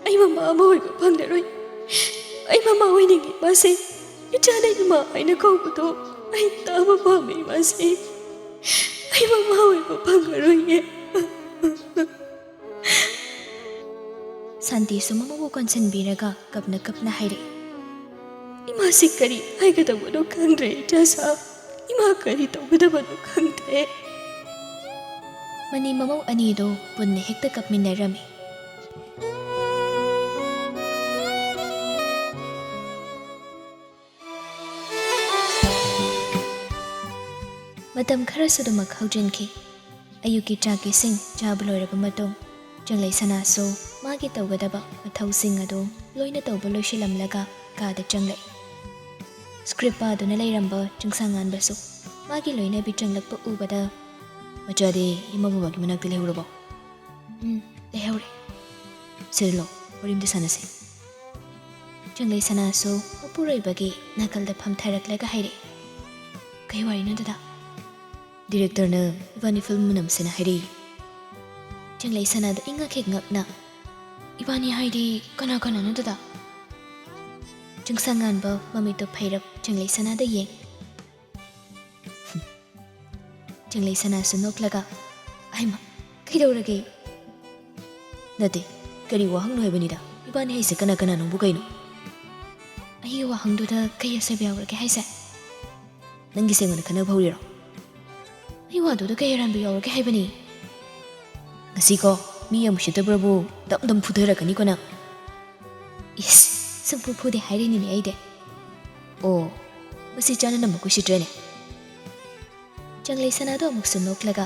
ꯑꯩ ꯃꯃꯥ ꯑꯃ ꯑꯣꯏꯕ ꯐꯪꯂꯔꯣꯏ, ꯑꯩ ꯃꯃꯥ ꯑꯣꯏꯅꯤꯡꯉꯤ ꯃꯁꯤ꯫" ꯏꯆꯥꯅ ꯏꯃꯥ ꯍꯥꯏꯅ ꯀꯧꯕꯗꯣ ꯑꯩ ꯇꯥꯕ ꯄꯥꯝꯃꯦ, ꯏꯃꯥꯁꯤ꯫ ꯑꯩ ꯃꯃꯥ ꯑꯣꯏꯕ ꯐꯪꯉꯔꯣꯏꯌꯦ꯫ ꯁꯥꯟꯇꯤꯁꯨ ꯃꯃꯧꯕꯨ ꯀꯣꯟꯁꯤꯟꯕꯤꯔꯒ ꯀꯞꯅ ꯀꯞꯅ ꯍꯥꯏꯔꯛꯏ꯫ ꯏꯃꯥꯁꯤ ꯀꯔꯤ ꯍꯥꯏꯒꯗꯧꯕꯅꯣ ꯈꯪꯗ꯭ꯔꯦ, ꯏꯆꯥꯁꯥ꯫ ꯏꯃꯥ ꯀꯔꯤ ꯇꯧꯒꯗꯕꯅꯣ ꯈꯪꯗ꯭ꯔꯦ꯫ ꯃꯅꯤ ꯃꯃꯧ ꯑꯅꯤꯗꯨ ꯄꯨꯟꯅ ꯍꯦꯛꯇ ꯀꯞꯃꯤꯟꯅꯔꯝꯃꯤ꯫ ꯃꯇꯝ ꯈꯔꯁꯨ ꯑꯗꯨꯃꯛ ꯍꯧꯖꯤꯟꯈꯤ꯫ ꯑꯌꯨꯛꯀꯤ ꯆꯥꯛ ꯏꯁꯤꯡ ꯆꯥꯕ ꯂꯣꯏꯔꯕ ꯃꯇꯨꯡ, ꯆꯪꯂꯩ ꯁꯅꯥꯁꯨ ꯃꯥꯒꯤ ꯇꯧꯒꯗꯕ ꯃꯊꯧꯁꯤꯡ ꯑꯗꯨ ꯂꯣꯏꯅ ꯇꯧꯕ ꯂꯣꯏꯁꯤꯜꯂꯝꯂꯒ ꯀꯥꯗ ꯆꯪꯂꯛꯏ꯫ ꯁ꯭ꯀ꯭ꯔꯤꯞ ꯄꯥꯗꯨꯅ ꯂꯩꯔꯝꯕ ꯆꯤꯡꯁꯥꯡꯉꯥꯟꯕꯁꯨ ꯃꯥꯒꯤ ꯂꯣꯏꯅꯕꯤ ꯆꯪꯂꯛꯄ ꯎꯕꯗ, "ꯃꯆꯥꯗꯤ ꯏꯃꯥ ꯕꯕꯥꯒꯤ ꯃꯅꯥꯛꯇ ꯂꯩꯍꯧꯔꯕꯣ?" "ꯎꯝ, ꯂꯩꯍꯧꯔꯦ꯫" "ꯁꯤꯗ ꯂꯥꯛꯑꯣ, ꯋꯥꯔꯤ ꯑꯝꯇ ꯁꯥꯟꯅꯁꯤ꯫" ꯆꯪꯂꯩ ꯁꯅꯥꯁꯨ ꯃꯄꯨꯔꯣꯏꯕꯒꯤ ꯅꯥꯀꯜꯗ ꯐꯝꯊꯔꯛꯂꯒ ꯍꯥꯏꯔꯛꯏ꯫ "ꯀꯩ ꯋꯥꯔꯤꯅꯣ, ꯗꯗꯥ?" "ꯗꯤꯔꯦꯛꯇꯔꯅ ꯏꯕꯥꯅꯤ ꯐꯤꯜꯝ ꯅꯝꯁꯦꯅ ꯍꯥꯏꯔꯛꯏ꯫" ꯆꯪꯂꯩ ꯁꯅꯥꯗ ꯏꯉꯛ ꯍꯦꯛ ꯉꯛꯅ, "ꯏꯕꯥꯅꯤ ꯍꯥꯏꯗꯤ ꯀꯅꯥ ꯀꯅꯥꯅꯣ, ꯗꯗꯥ?" ꯆꯤꯡꯁꯥꯡꯉꯥꯟꯕ ꯃꯃꯤꯠꯇꯨ ꯐꯩꯔꯞ ꯆꯪꯂꯩ ꯁꯅꯥꯗ ꯌꯦꯡ꯫ ꯆꯪꯂꯩ ꯁꯅꯥꯁꯨ ꯅꯣꯛꯂꯒ, "ꯑꯩꯃ, ꯀꯩꯗꯧꯔꯒꯦ?" "ꯅꯠꯇꯦ, ꯀꯔꯤ ꯋꯥꯍꯪꯅꯣ ꯍꯥꯏꯕꯅꯤꯗ, ꯏꯕꯥꯅꯤ ꯍꯥꯏꯁꯦ ꯀꯅꯥ ꯀꯅꯥꯅꯣꯕꯨ ꯀꯩꯅꯣ?" "ꯑꯩꯒꯤ ꯋꯥꯍꯪꯗꯨꯗ ꯀꯩ ꯑꯁꯣꯏꯕ ꯌꯥꯎꯔꯒꯦ ꯍꯥꯏꯁꯦ?" "ꯅꯪꯒꯤꯁꯦ ꯑꯩꯉꯣꯟꯗ ꯈꯟꯅꯕ ꯍꯧꯔꯤꯔꯣ?" "ꯑꯩ ꯋꯥꯗꯨꯗ ꯀꯩ ꯑꯔꯥꯟꯕ ꯌꯥꯎꯔꯒꯦ ꯍꯥꯏꯕꯅꯤ?" "ꯉꯁꯤꯀꯣ, ꯃꯤ ꯌꯥꯝ ꯎꯁꯤꯠꯇꯕ꯭ꯔꯕꯨ ꯗꯝ ꯗꯝ ꯐꯨꯊꯔꯛꯀꯅꯤꯀꯣ ꯅꯪ꯫" "ꯏꯁ, ꯁꯨꯝ ꯐꯨ ꯐꯨꯗꯦ ꯍꯥꯏꯔꯤꯅꯤꯅꯦ ꯑꯩꯗꯤ꯫" "ꯑꯣ, ꯃꯁꯤ ꯆꯥꯅꯅ ꯑꯃꯨꯛ ꯎꯁꯤꯠꯇ꯭ꯔꯦꯅꯦ꯫" ꯆꯪꯂꯩ ꯁꯅꯥꯗꯣ ꯑꯃꯨꯛꯁꯨ ꯅꯣꯛꯂꯒ,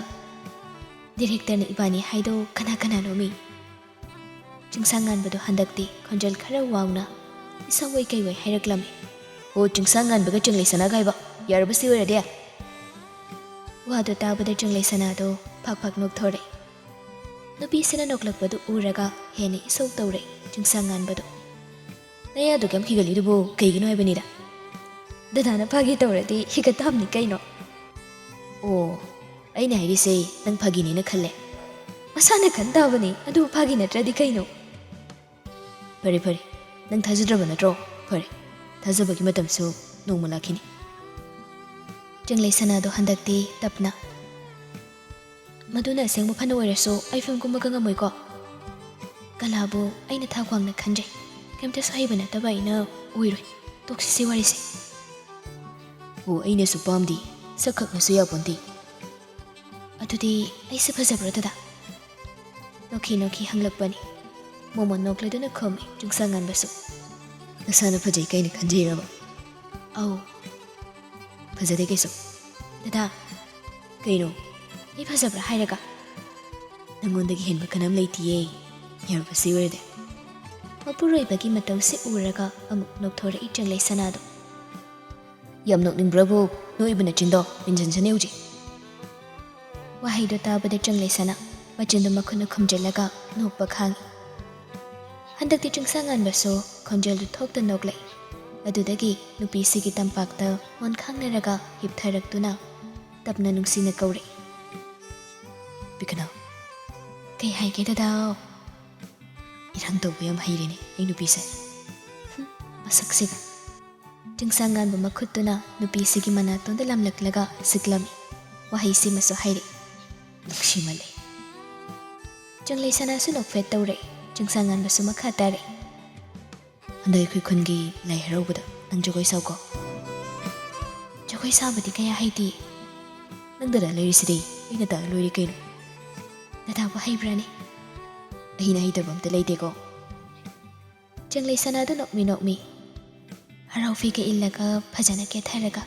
"ꯗꯤꯔꯦꯛꯇꯔꯅ ꯏꯕꯥꯅꯤ ꯍꯥꯏꯗꯣ ꯀꯅꯥ ꯀꯅꯥꯅꯣꯃꯤ?" ꯆꯤꯡꯁꯥꯡ ꯉꯥꯟꯕꯗꯣ ꯍꯟꯗꯛꯇꯤ ꯈꯣꯟꯖꯦꯜ ꯈꯔ ꯋꯥꯡꯅ ꯏꯁꯧ ꯑꯣꯏ ꯀꯩ ꯑꯣꯏ ꯍꯥꯏꯔꯛꯂꯝꯃꯤ꯫ "ꯑꯣ, ꯆꯤꯡꯁꯥꯡ ꯉꯥꯟꯕꯒ ꯆꯪꯂꯩ ꯁꯅꯥꯒ ꯍꯥꯏꯕ, ꯌꯥꯔꯕ ꯁꯤ ꯑꯣꯏꯔꯗꯤ?" ꯋꯥꯗꯨ ꯇꯥꯕꯗ ꯆꯪꯂꯩ ꯁꯅꯥꯗꯣ ꯐꯥꯛ ꯐꯥꯛ ꯅꯣꯛꯊꯣꯔꯛꯏ꯫ ꯅꯨꯄꯤꯁꯤꯅ ꯅꯣꯛꯂꯛꯄꯗꯨ ꯎꯔꯒ ꯍꯦꯟꯅ ꯏꯁꯧ ꯇꯧꯔꯛꯏ ꯆꯤꯡꯁꯥꯡ ꯉꯥꯟꯕꯗꯣ꯫ "ꯅꯌꯥꯗꯨ ꯀꯌꯥꯝ ꯈꯤꯒꯠꯂꯤꯗꯨꯕꯨ ꯀꯩꯒꯤꯅꯣ ꯍꯥꯏꯕꯅꯤꯗ?" "ꯗꯗꯥꯅ ꯐꯥꯒꯤ ꯇꯧꯔꯗꯤ ꯍꯤꯒꯠ ꯇꯥꯕꯅꯤ ꯀꯩꯅꯣ꯫" "ꯑꯣ, ꯑꯩꯅ ꯍꯥꯏꯔꯤꯁꯦ ꯅꯪ ꯐꯥꯒꯤꯅꯦꯅ ꯈꯜꯂꯦ꯫" "ꯃꯁꯥꯅ ꯈꯟ ꯇꯥꯕꯅꯤ, ꯑꯗꯨ ꯐꯥꯒꯤ ꯅꯠꯇ꯭ꯔꯗꯤ ꯀꯩꯅꯣ?" "ꯐꯔꯦ, ꯐꯔꯦ, ꯅꯪ ꯊꯥꯖꯗ꯭ꯔꯕ ꯅꯠꯇ꯭ꯔꯣ? ꯐꯔꯦ, ꯊꯥꯖꯕꯒꯤ ꯃꯇꯝꯁꯨ ꯅꯣꯡꯃ ꯂꯥꯛꯈꯤꯅꯤ꯫ ꯆꯦꯡꯂꯩ ꯁꯅꯥꯗꯣ ꯍꯟꯗꯛꯇꯤ ꯇꯞꯅ, "ꯃꯗꯨꯅ ꯑꯁꯦꯡꯕ ꯐꯅ ꯑꯣꯏꯔꯁꯨ ꯑꯩ ꯐꯤꯂꯝ ꯀꯨꯝꯕꯒ ꯉꯝꯃꯣꯏꯀꯣ꯫ ꯀꯂꯥꯕꯨ ꯑꯩꯅ ꯊꯥꯛ ꯋꯥꯡꯅ ꯈꯟꯖꯩ꯫ ꯀꯩꯝꯇꯁꯨ ꯍꯩꯕ ꯅꯠꯇꯕ ꯑꯩꯅ ꯑꯣꯏꯔꯣꯏ꯫ ꯇꯣꯛꯁꯤꯁꯦ ꯋꯥꯔꯤꯁꯦ꯫" "ꯑꯣ, ꯑꯩꯅꯁꯨ ꯄꯥꯝꯗꯦ꯫ ꯁꯛ ꯈꯛꯅꯁꯨ ꯌꯥꯄꯣꯟꯇꯦ꯫" "ꯑꯗꯨꯗꯤ ꯑꯩꯁꯦ ꯐꯖꯕ꯭ꯔꯣ, ꯗꯗꯥ?" ꯅꯣꯛꯈꯤ ꯅꯣꯛꯈꯤ ꯍꯪꯂꯛꯄꯅꯤ꯫ ꯃꯣꯃꯣꯟ ꯅꯣꯛꯂꯗꯨꯅ ꯈꯨꯝꯃꯤ ꯆꯤꯡꯁꯥꯡꯉꯥꯟꯕꯁꯨ꯫ "ꯅꯁꯥꯅ ꯐꯖꯩ ꯀꯥꯏꯅ ꯈꯟꯖꯩꯔꯕ?" "ꯑꯧ꯫" "ꯐꯖꯗꯦ ꯀꯩꯁꯨ꯫" "ꯗꯗꯥ꯫" "ꯀꯩꯅꯣ?" "ꯑꯩ ꯐꯖꯕ꯭ꯔꯥ ꯍꯥꯏꯔꯒ?" "ꯅꯪꯉꯣꯟꯗꯒꯤ ꯍꯦꯟꯕ ꯀꯅꯥꯝ ꯂꯩꯇꯤꯌꯦ, ꯌꯥꯔꯕꯁꯤ ꯑꯣꯏꯔꯗꯤ꯫" ꯃꯄꯨꯔꯣꯏꯕꯒꯤ ꯃꯇꯧꯁꯤ ꯎꯔꯒ ꯑꯃꯨꯛ ꯅꯣꯛꯊꯣꯔꯛꯏ ꯆꯦꯡꯂꯩ ꯁꯅꯥꯗꯣ꯫ "ꯌꯥꯝ ꯅꯣꯛꯅꯤꯡꯕ꯭ꯔꯕꯨ? ꯅꯣꯛꯏꯕ ꯅꯆꯤꯟꯗꯣ ꯃꯤꯟꯖꯟꯖꯅꯤ ꯍꯧꯖꯤꯛ꯫" ꯋꯥꯍꯩꯗꯣ ꯇꯥꯕꯗ ꯆꯦꯡꯂꯩ ꯁꯅꯥ ꯃꯆꯤꯟꯗꯣ ꯃꯈꯨꯠꯅ ꯈꯨꯝꯖꯤꯜꯂꯒ ꯅꯣꯛꯄ ꯈꯥꯡꯉꯤ꯫ ꯍꯟꯗꯛꯇꯤ ꯆꯤꯡꯁꯥꯡꯉꯥꯟꯕꯁꯨ ꯈꯣꯟꯖꯦꯜꯗꯨ ꯊꯣꯛꯇ ꯅꯣꯛꯂꯛꯏ꯫ ꯑꯗꯨꯗꯒꯤ ꯅꯨꯄꯤꯁꯤꯒꯤ ꯇꯝꯄꯥꯛꯇ ꯃꯣꯟꯈꯥꯡꯅꯔꯒ ꯍꯤꯞꯊꯔꯛꯇꯨꯅ ꯇꯞꯅ ꯅꯨꯡꯁꯤꯅ ꯀꯧꯔꯛꯏ꯫ "ꯄꯤꯈꯅꯥꯎ꯫" "ꯀꯩ ꯍꯥꯏꯒꯦ, ꯗꯗꯥ?" "ꯏꯔꯥꯡ ꯇꯧꯕ ꯌꯥꯝ ꯍꯩꯔꯦꯅꯦ ꯑꯩ ꯅꯨꯄꯤꯁꯦ꯫ ꯍꯨꯝ, ꯃꯁꯛꯁꯤꯒ꯫" ꯆꯤꯡꯁꯥꯡꯉꯥꯟꯕ ꯃꯈꯨꯠꯇꯨꯅ ꯅꯨꯄꯤꯁꯤꯒꯤ ꯃꯅꯥꯇꯣꯟꯗ ꯂꯝꯂꯛꯂꯒ ꯁꯤꯛꯂꯝꯃꯤ꯫ ꯋꯥꯍꯩꯁꯤꯃꯁꯨ ꯍꯥꯏꯔꯛꯏ, "ꯅꯨꯡꯁꯤꯃꯜꯂꯦ꯫" ꯆꯦꯡꯂꯩ ꯁꯅꯥꯁꯨ ꯅꯣꯛꯐꯦꯠ ꯇꯧꯔꯛꯏ꯫ ꯆꯤꯡꯁꯥꯡꯉꯥꯟꯕꯁꯨ ꯃꯈꯥ ꯇꯥꯔꯛꯏ꯫ "ꯍꯟꯗꯛ ꯑꯩꯈꯣꯏ ꯈꯨꯟꯒꯤ ꯂꯥꯏ ꯍꯔꯥꯎꯕꯗ ꯅꯪ ꯖꯒꯣꯏ ꯁꯥꯎꯀꯣ꯫" "ꯖꯒꯣꯏ ꯁꯥꯕꯗꯤ ꯀꯌꯥ ꯍꯩꯇꯦ꯫" "ꯅꯪꯗ ꯂꯩꯔꯤꯁꯤꯗꯤ, ꯑꯩꯅ ꯇꯥꯛꯑ ꯂꯣꯏꯔꯦ ꯀꯩꯅꯣ꯫" "ꯗꯗꯥꯕꯨ ꯍꯩꯕ꯭ꯔꯥꯅꯦ?" "ꯑꯩꯅ ꯍꯩꯇꯕ ꯑꯝꯇ ꯂꯩꯇꯦꯀꯣ꯫" ꯆꯦꯡꯂꯩ ꯁꯅꯥꯗꯨ ꯅꯣꯛꯃꯤ ꯅꯣꯛꯃꯤ ꯍꯔꯥꯎ ꯐꯤꯒ ꯏꯜꯂꯒ ꯐꯖꯅ ꯀꯦꯊꯔꯒ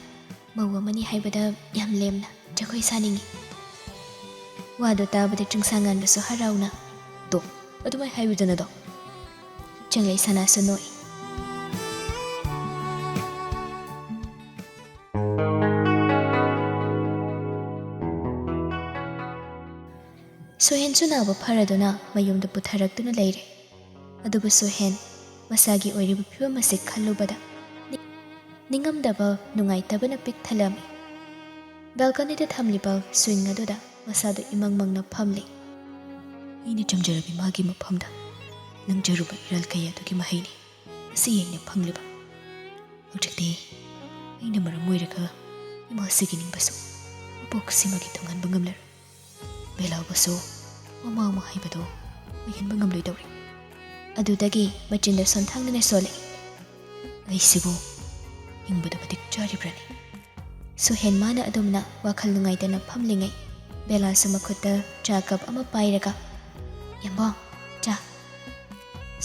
ꯃꯧ ꯑꯃꯅꯤ ꯍꯥꯏꯕꯗ ꯌꯥꯝ ꯂꯦꯝꯅ ꯖꯒꯣꯏ ꯁꯥꯅꯤꯡꯏ꯫ ꯋꯥꯗꯨ ꯇꯥꯕꯗ ꯆꯤꯡꯁꯥꯡꯉꯥꯟꯕꯁꯨ ꯍꯔꯥꯎꯅ, "ꯇꯣ, ꯑꯗꯨꯃꯥꯏ ꯍꯥꯏꯌꯨꯗꯅꯗꯣ꯫" ꯆꯦꯡꯂꯩ ꯁꯅꯥꯁꯨ ꯅꯣꯛꯏ꯫ ꯁꯣꯍꯦꯟꯁꯨ ꯅꯥꯕ ꯐꯔꯗꯨꯅ ꯃꯌꯨꯝꯗ ꯄꯨꯊꯔꯛꯇꯨꯅ ꯂꯩꯔꯦ꯫ ꯑꯗꯨꯕꯨ ꯁꯣꯍꯦꯟ ꯃꯁꯥꯒꯤ ꯑꯣꯏꯔꯤꯕ ꯐꯤꯕꯝ ꯑꯁꯤ ꯈꯜꯂꯨꯕꯗ ꯅꯤ-, ꯅꯤꯡꯉꯝꯗꯕ ꯅꯨꯡꯉꯥꯏꯇꯕꯅ ꯄꯤꯛ ꯊꯜꯂꯝꯃꯤ꯫ ꯕꯦꯜꯀꯣꯅꯤꯗ ꯊꯝꯂꯤꯕ ꯁ꯭ꯋꯤꯡ ꯑꯗꯨꯗ ꯃꯁꯥꯗꯨ ꯏꯃꯪ ꯃꯪꯅ ꯐꯝꯂꯤ꯫ "ꯑꯩꯅ ꯆꯝꯖꯔꯕꯤ ꯃꯥꯒꯤ ꯃꯐꯝꯗ ꯂꯪꯖꯔꯨꯕ ꯏꯔꯥꯜ ꯀꯌꯥꯗꯨꯒꯤ ꯃꯍꯩꯅꯤ ꯉꯁꯤ ꯑꯩꯅ ꯐꯪꯂꯤꯕ꯫" ꯍꯧꯖꯤꯛꯇꯤ ꯑꯩꯅ ꯃꯔꯝ ꯑꯣꯏꯔꯒ ꯏꯃꯥꯁꯤꯒꯤ ꯅꯤꯡꯕꯁꯨ ꯃꯄꯣꯛꯁꯤꯃꯒꯤ ꯊꯨꯡꯍꯟꯕ ꯉꯝꯂꯔꯣꯏ꯫ ꯕꯦꯂꯥꯕꯨꯁꯨ ꯃꯃꯥ ꯑꯃ ꯍꯥꯏꯕꯗꯣ ꯑꯣꯏꯍꯟꯕ ꯉꯝꯂꯣꯏꯗꯧꯔꯤ꯫ ꯑꯗꯨꯗꯒꯤ ꯃꯆꯤꯟꯗ ꯁꯣꯟꯊꯥꯡꯅꯅ ꯁꯣꯜꯂꯛꯏ, "ꯑꯩꯁꯤꯕꯨ ꯍꯤꯡꯕꯗ ꯃꯇꯤꯛ ꯆꯥꯔꯤꯕ꯭ꯔꯅꯦ?" ꯁꯨꯍꯦꯟ ꯃꯥꯅ ꯑꯗꯨꯝꯅ ꯋꯥꯈꯜ ꯅꯨꯡꯉꯥꯏꯇꯅ ꯐꯝꯂꯤꯉꯩ, ꯕꯦꯂꯥꯁꯨ ꯃꯈꯨꯠꯇ ꯆꯥ ꯀꯞ ꯑꯃ ꯄꯥꯏꯔꯒ, "ꯌꯥꯝꯕꯣ, ꯆꯥ꯫"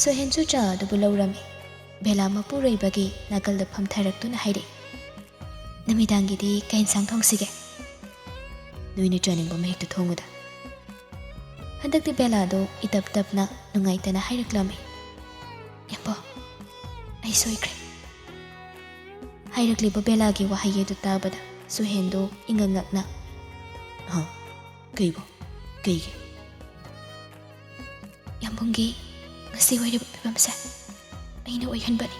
ꯁꯨꯍꯦꯟꯁꯨ ꯆꯥ ꯑꯗꯨꯕꯨ ꯂꯧꯔꯝꯃꯤ꯫ ꯕꯦꯂꯥ ꯃꯄꯨꯔꯣꯏꯕꯒꯤ ꯅꯥꯀꯜꯗ ꯐꯝꯊꯔꯛꯇꯨꯅ ꯍꯥꯏꯔꯛꯏ, "ꯅꯨꯃꯤꯗꯥꯡꯒꯤꯗꯤ ꯀꯩ ꯏꯟꯁꯥꯡ ꯊꯣꯡꯁꯤꯒꯦ?" "ꯅꯣꯏꯅ ꯆꯥꯅꯤꯡꯕ ꯑꯃ ꯍꯦꯛꯇ ꯊꯣꯡꯉꯨꯗ꯫" ꯍꯟꯗꯛꯇꯤ ꯕꯦꯂꯥꯗꯣ ꯏꯇꯞ ꯇꯞꯅ ꯅꯨꯡꯉꯥꯏꯇꯅ ꯍꯥꯏꯔꯛꯂꯝꯃꯤ꯫ "ꯌꯥꯝꯕꯣ, ꯑꯩ ꯁꯣꯏꯈ꯭ꯔꯦ꯫" ꯍꯥꯏꯔꯛꯂꯤꯕ ꯕꯦꯂꯥꯒꯤ ꯋꯥꯍꯩ ꯑꯗꯨ ꯇꯥꯕꯗ ꯁꯨꯍꯦꯟꯗꯣ ꯏꯉꯛ ꯉꯛꯅ, "ꯍꯥ? ꯀꯩꯕꯣ? ꯀꯩꯒꯤ?" "ꯌꯥꯝꯕꯨꯡꯒꯤ ꯉꯁꯤ ꯑꯣꯏꯔꯤꯕ ꯐꯤꯕꯝꯁꯦ ꯑꯩꯅ ꯑꯣꯏꯍꯟꯕꯅꯤ꯫"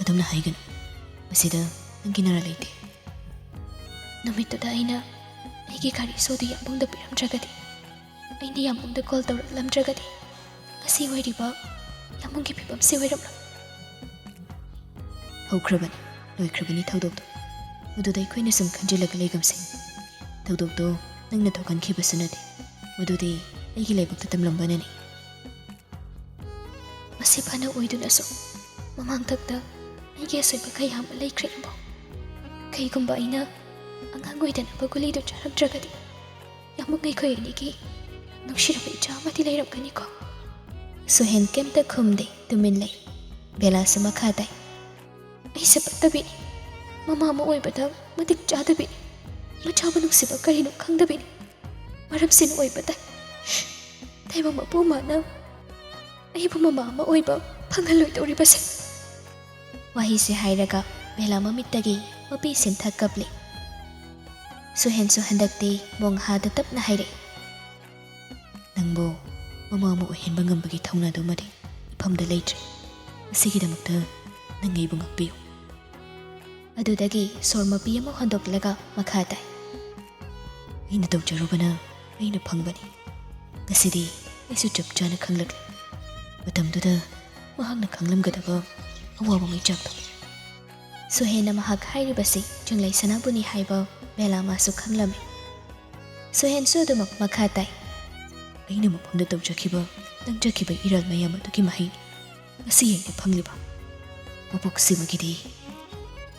"ꯑꯗꯨꯝꯅ ꯍꯥꯏꯒꯅꯨ, ꯃꯁꯤꯗ ꯅꯪꯒꯤ ꯅꯔꯥ ꯂꯩꯇꯦ꯫" "ꯅꯨꯃꯤꯠꯇꯨꯗ ꯑꯩꯅ ꯑꯩꯒꯤ ꯒꯥꯔꯤ ꯁꯣꯗꯨ ꯌꯥꯝꯕꯨꯡꯗ ꯄꯤꯔꯝꯗ꯭ꯔꯒꯗꯤ, ꯑꯩꯅ ꯌꯥꯝꯕꯨꯡꯗ ꯀꯣꯜ ꯇꯧꯔꯛꯂꯝꯗ꯭ꯔꯒꯗꯤ, ꯉꯁꯤ ꯑꯣꯏꯔꯤꯕ ꯌꯥꯝꯕꯨꯡꯒꯤ ꯐꯤꯕꯝꯁꯤ ꯑꯣꯏꯔꯝꯂꯣꯏ꯫" "ꯍꯧꯈ꯭ꯔꯕꯅꯤ, ꯂꯣꯏꯈ꯭ꯔꯕꯅꯤ ꯊꯧꯗꯣꯛꯇꯣ꯫ ꯃꯗꯨꯗ ꯑꯩꯈꯣꯏꯅ ꯁꯨꯝ ꯈꯟꯖꯤꯜꯂꯒ ꯂꯩꯒꯨꯝꯁꯤ꯫ ꯊꯧꯗꯣꯛꯇꯣ ꯅꯪꯅ ꯊꯣꯛꯍꯟꯈꯤꯕꯁꯨ ꯅꯠꯇꯦ꯫ ꯃꯗꯨꯗꯤ ꯑꯩꯒꯤ ꯂꯥꯏꯕꯛꯇ ꯇꯝꯂꯝꯕꯅꯅꯤ꯫" "ꯃꯁꯤ ꯐꯅ ꯑꯣꯏꯗꯨꯅꯁꯨ ꯃꯃꯥꯡꯊꯛꯇ ꯑꯩꯒꯤ ꯑꯁꯣꯏꯕ ꯀꯌꯥ ꯑꯃ ꯂꯩꯈ꯭ꯔꯦ ꯏꯕꯣ꯫ ꯀꯩꯒꯨꯝꯕ ꯑꯩꯅ ꯑꯉꯥꯡ ꯑꯣꯏꯗꯅꯕ ꯒꯨꯂꯤꯗꯨ ꯆꯥꯔꯝꯗ꯭ꯔꯒꯗꯤ, ꯌꯥꯝꯕꯨꯡ ꯑꯩꯈꯣꯏ ꯑꯅꯤꯒꯤ ꯅꯨꯡꯁꯤꯔꯕ ꯏꯆꯥ ꯑꯃꯗꯤ ꯂꯩꯔꯝꯒꯅꯤꯀꯣ꯫" ꯁꯨꯍꯦꯟ ꯀꯩꯝꯇ ꯈꯨꯝꯗꯦ, ꯇꯨꯃꯤꯟ ꯂꯩ꯫ ꯕꯦꯂꯥꯁꯨ ꯃꯈꯥ ꯇꯥꯏ, "ꯑꯩꯁꯦ ꯐꯠꯇꯕꯤꯅꯤ, ꯃꯃꯥ ꯑꯃ ꯑꯣꯏꯕꯗ ꯃꯇꯤꯛ ꯆꯥꯗꯕꯤꯅꯤ, ꯃꯆꯥꯕꯨ ꯅꯨꯡꯁꯤꯕ ꯀꯔꯤꯅꯣ ꯈꯪꯗꯕꯤꯅꯤ꯫ ꯃꯔꯝꯁꯤꯅ ꯑꯣꯏꯕ ꯇꯥꯏ, ꯇꯥꯏꯕꯪ ꯃꯄꯨ ꯃꯥꯅ ꯑꯩꯕꯨ ꯃꯃꯥ ꯑꯃ ꯑꯣꯏꯕ ꯐꯪꯍꯜꯂꯣꯏꯗꯧꯔꯤꯕꯁꯦ꯫" ꯋꯥꯍꯩꯁꯦ ꯍꯥꯏꯔꯒ ꯕꯦꯂꯥ ꯃꯃꯤꯠꯇꯒꯤ ꯃꯄꯤ ꯁꯤꯟꯊ ꯀꯞꯂꯤ꯫ ꯁꯨꯍꯦꯟꯁꯨ ꯍꯟꯗꯛꯇꯤ ꯃꯣꯡꯍꯥꯗ ꯇꯞꯅ ꯍꯥꯏꯔꯛꯏ, "ꯅꯪꯕꯨ ꯃꯃꯥ ꯑꯃ ꯑꯣꯏꯍꯟꯕ ꯉꯝꯕꯒꯤ ꯊꯧꯅꯥꯗꯨꯃꯗꯤ ꯏꯐꯝꯗ ꯂꯩꯇ꯭ꯔꯦ꯫ ꯃꯁꯤꯒꯤꯗꯃꯛꯇ ꯅꯪ ꯑꯩꯕꯨ ꯉꯥꯛꯄꯤꯌꯨ꯫" ꯑꯗꯨꯗꯒꯤ ꯁꯣꯔ ꯃꯄꯤ ꯑꯃ ꯍꯣꯟꯗꯣꯛꯂꯒ ꯃꯈꯥ ꯇꯥꯏ, "ꯑꯩꯅ ꯇꯧꯖꯔꯨꯕꯅ ꯑꯩꯅ ꯐꯪꯕꯅꯤ꯫ ꯉꯁꯤꯗꯤ ꯑꯩꯁꯨ ꯆꯞ ꯆꯥꯅ ꯈꯪꯂꯛꯂꯦ꯫ ꯃꯇꯝꯗꯨꯗ ꯃꯍꯥꯛꯅ ꯈꯪꯂꯝꯒꯗꯕ ꯑꯋꯥꯕ ꯃꯩꯆꯥꯛꯇꯣ꯫ ꯁꯨꯍꯦꯟꯅ ꯃꯍꯥꯛ ꯍꯥꯏꯔꯤꯕꯁꯤ ꯆꯪꯂꯩ ꯁꯅꯥꯕꯨꯅꯤ ꯍꯥꯏꯕ ꯕꯦꯂꯥ ꯃꯥꯁꯨ ꯈꯪꯂꯝꯃꯤ꯫ ꯁꯨꯍꯦꯟꯁꯨ ꯑꯗꯨꯃꯛ ꯃꯈꯥ ꯇꯥꯏ꯫ ꯑꯩꯅ ꯃꯐꯝꯗ ꯇꯧꯖꯈꯤꯕ, ꯅꯝꯖꯈꯤꯕ ꯏꯔꯥꯜ ꯃꯌꯥꯝ ꯑꯗꯨꯒꯤ ꯃꯍꯩꯅꯤ ꯉꯁꯤ ꯑꯩꯅ ꯐꯪꯂꯤꯕ꯫ ꯃꯄꯣꯛꯁꯤꯃꯒꯤꯗꯤ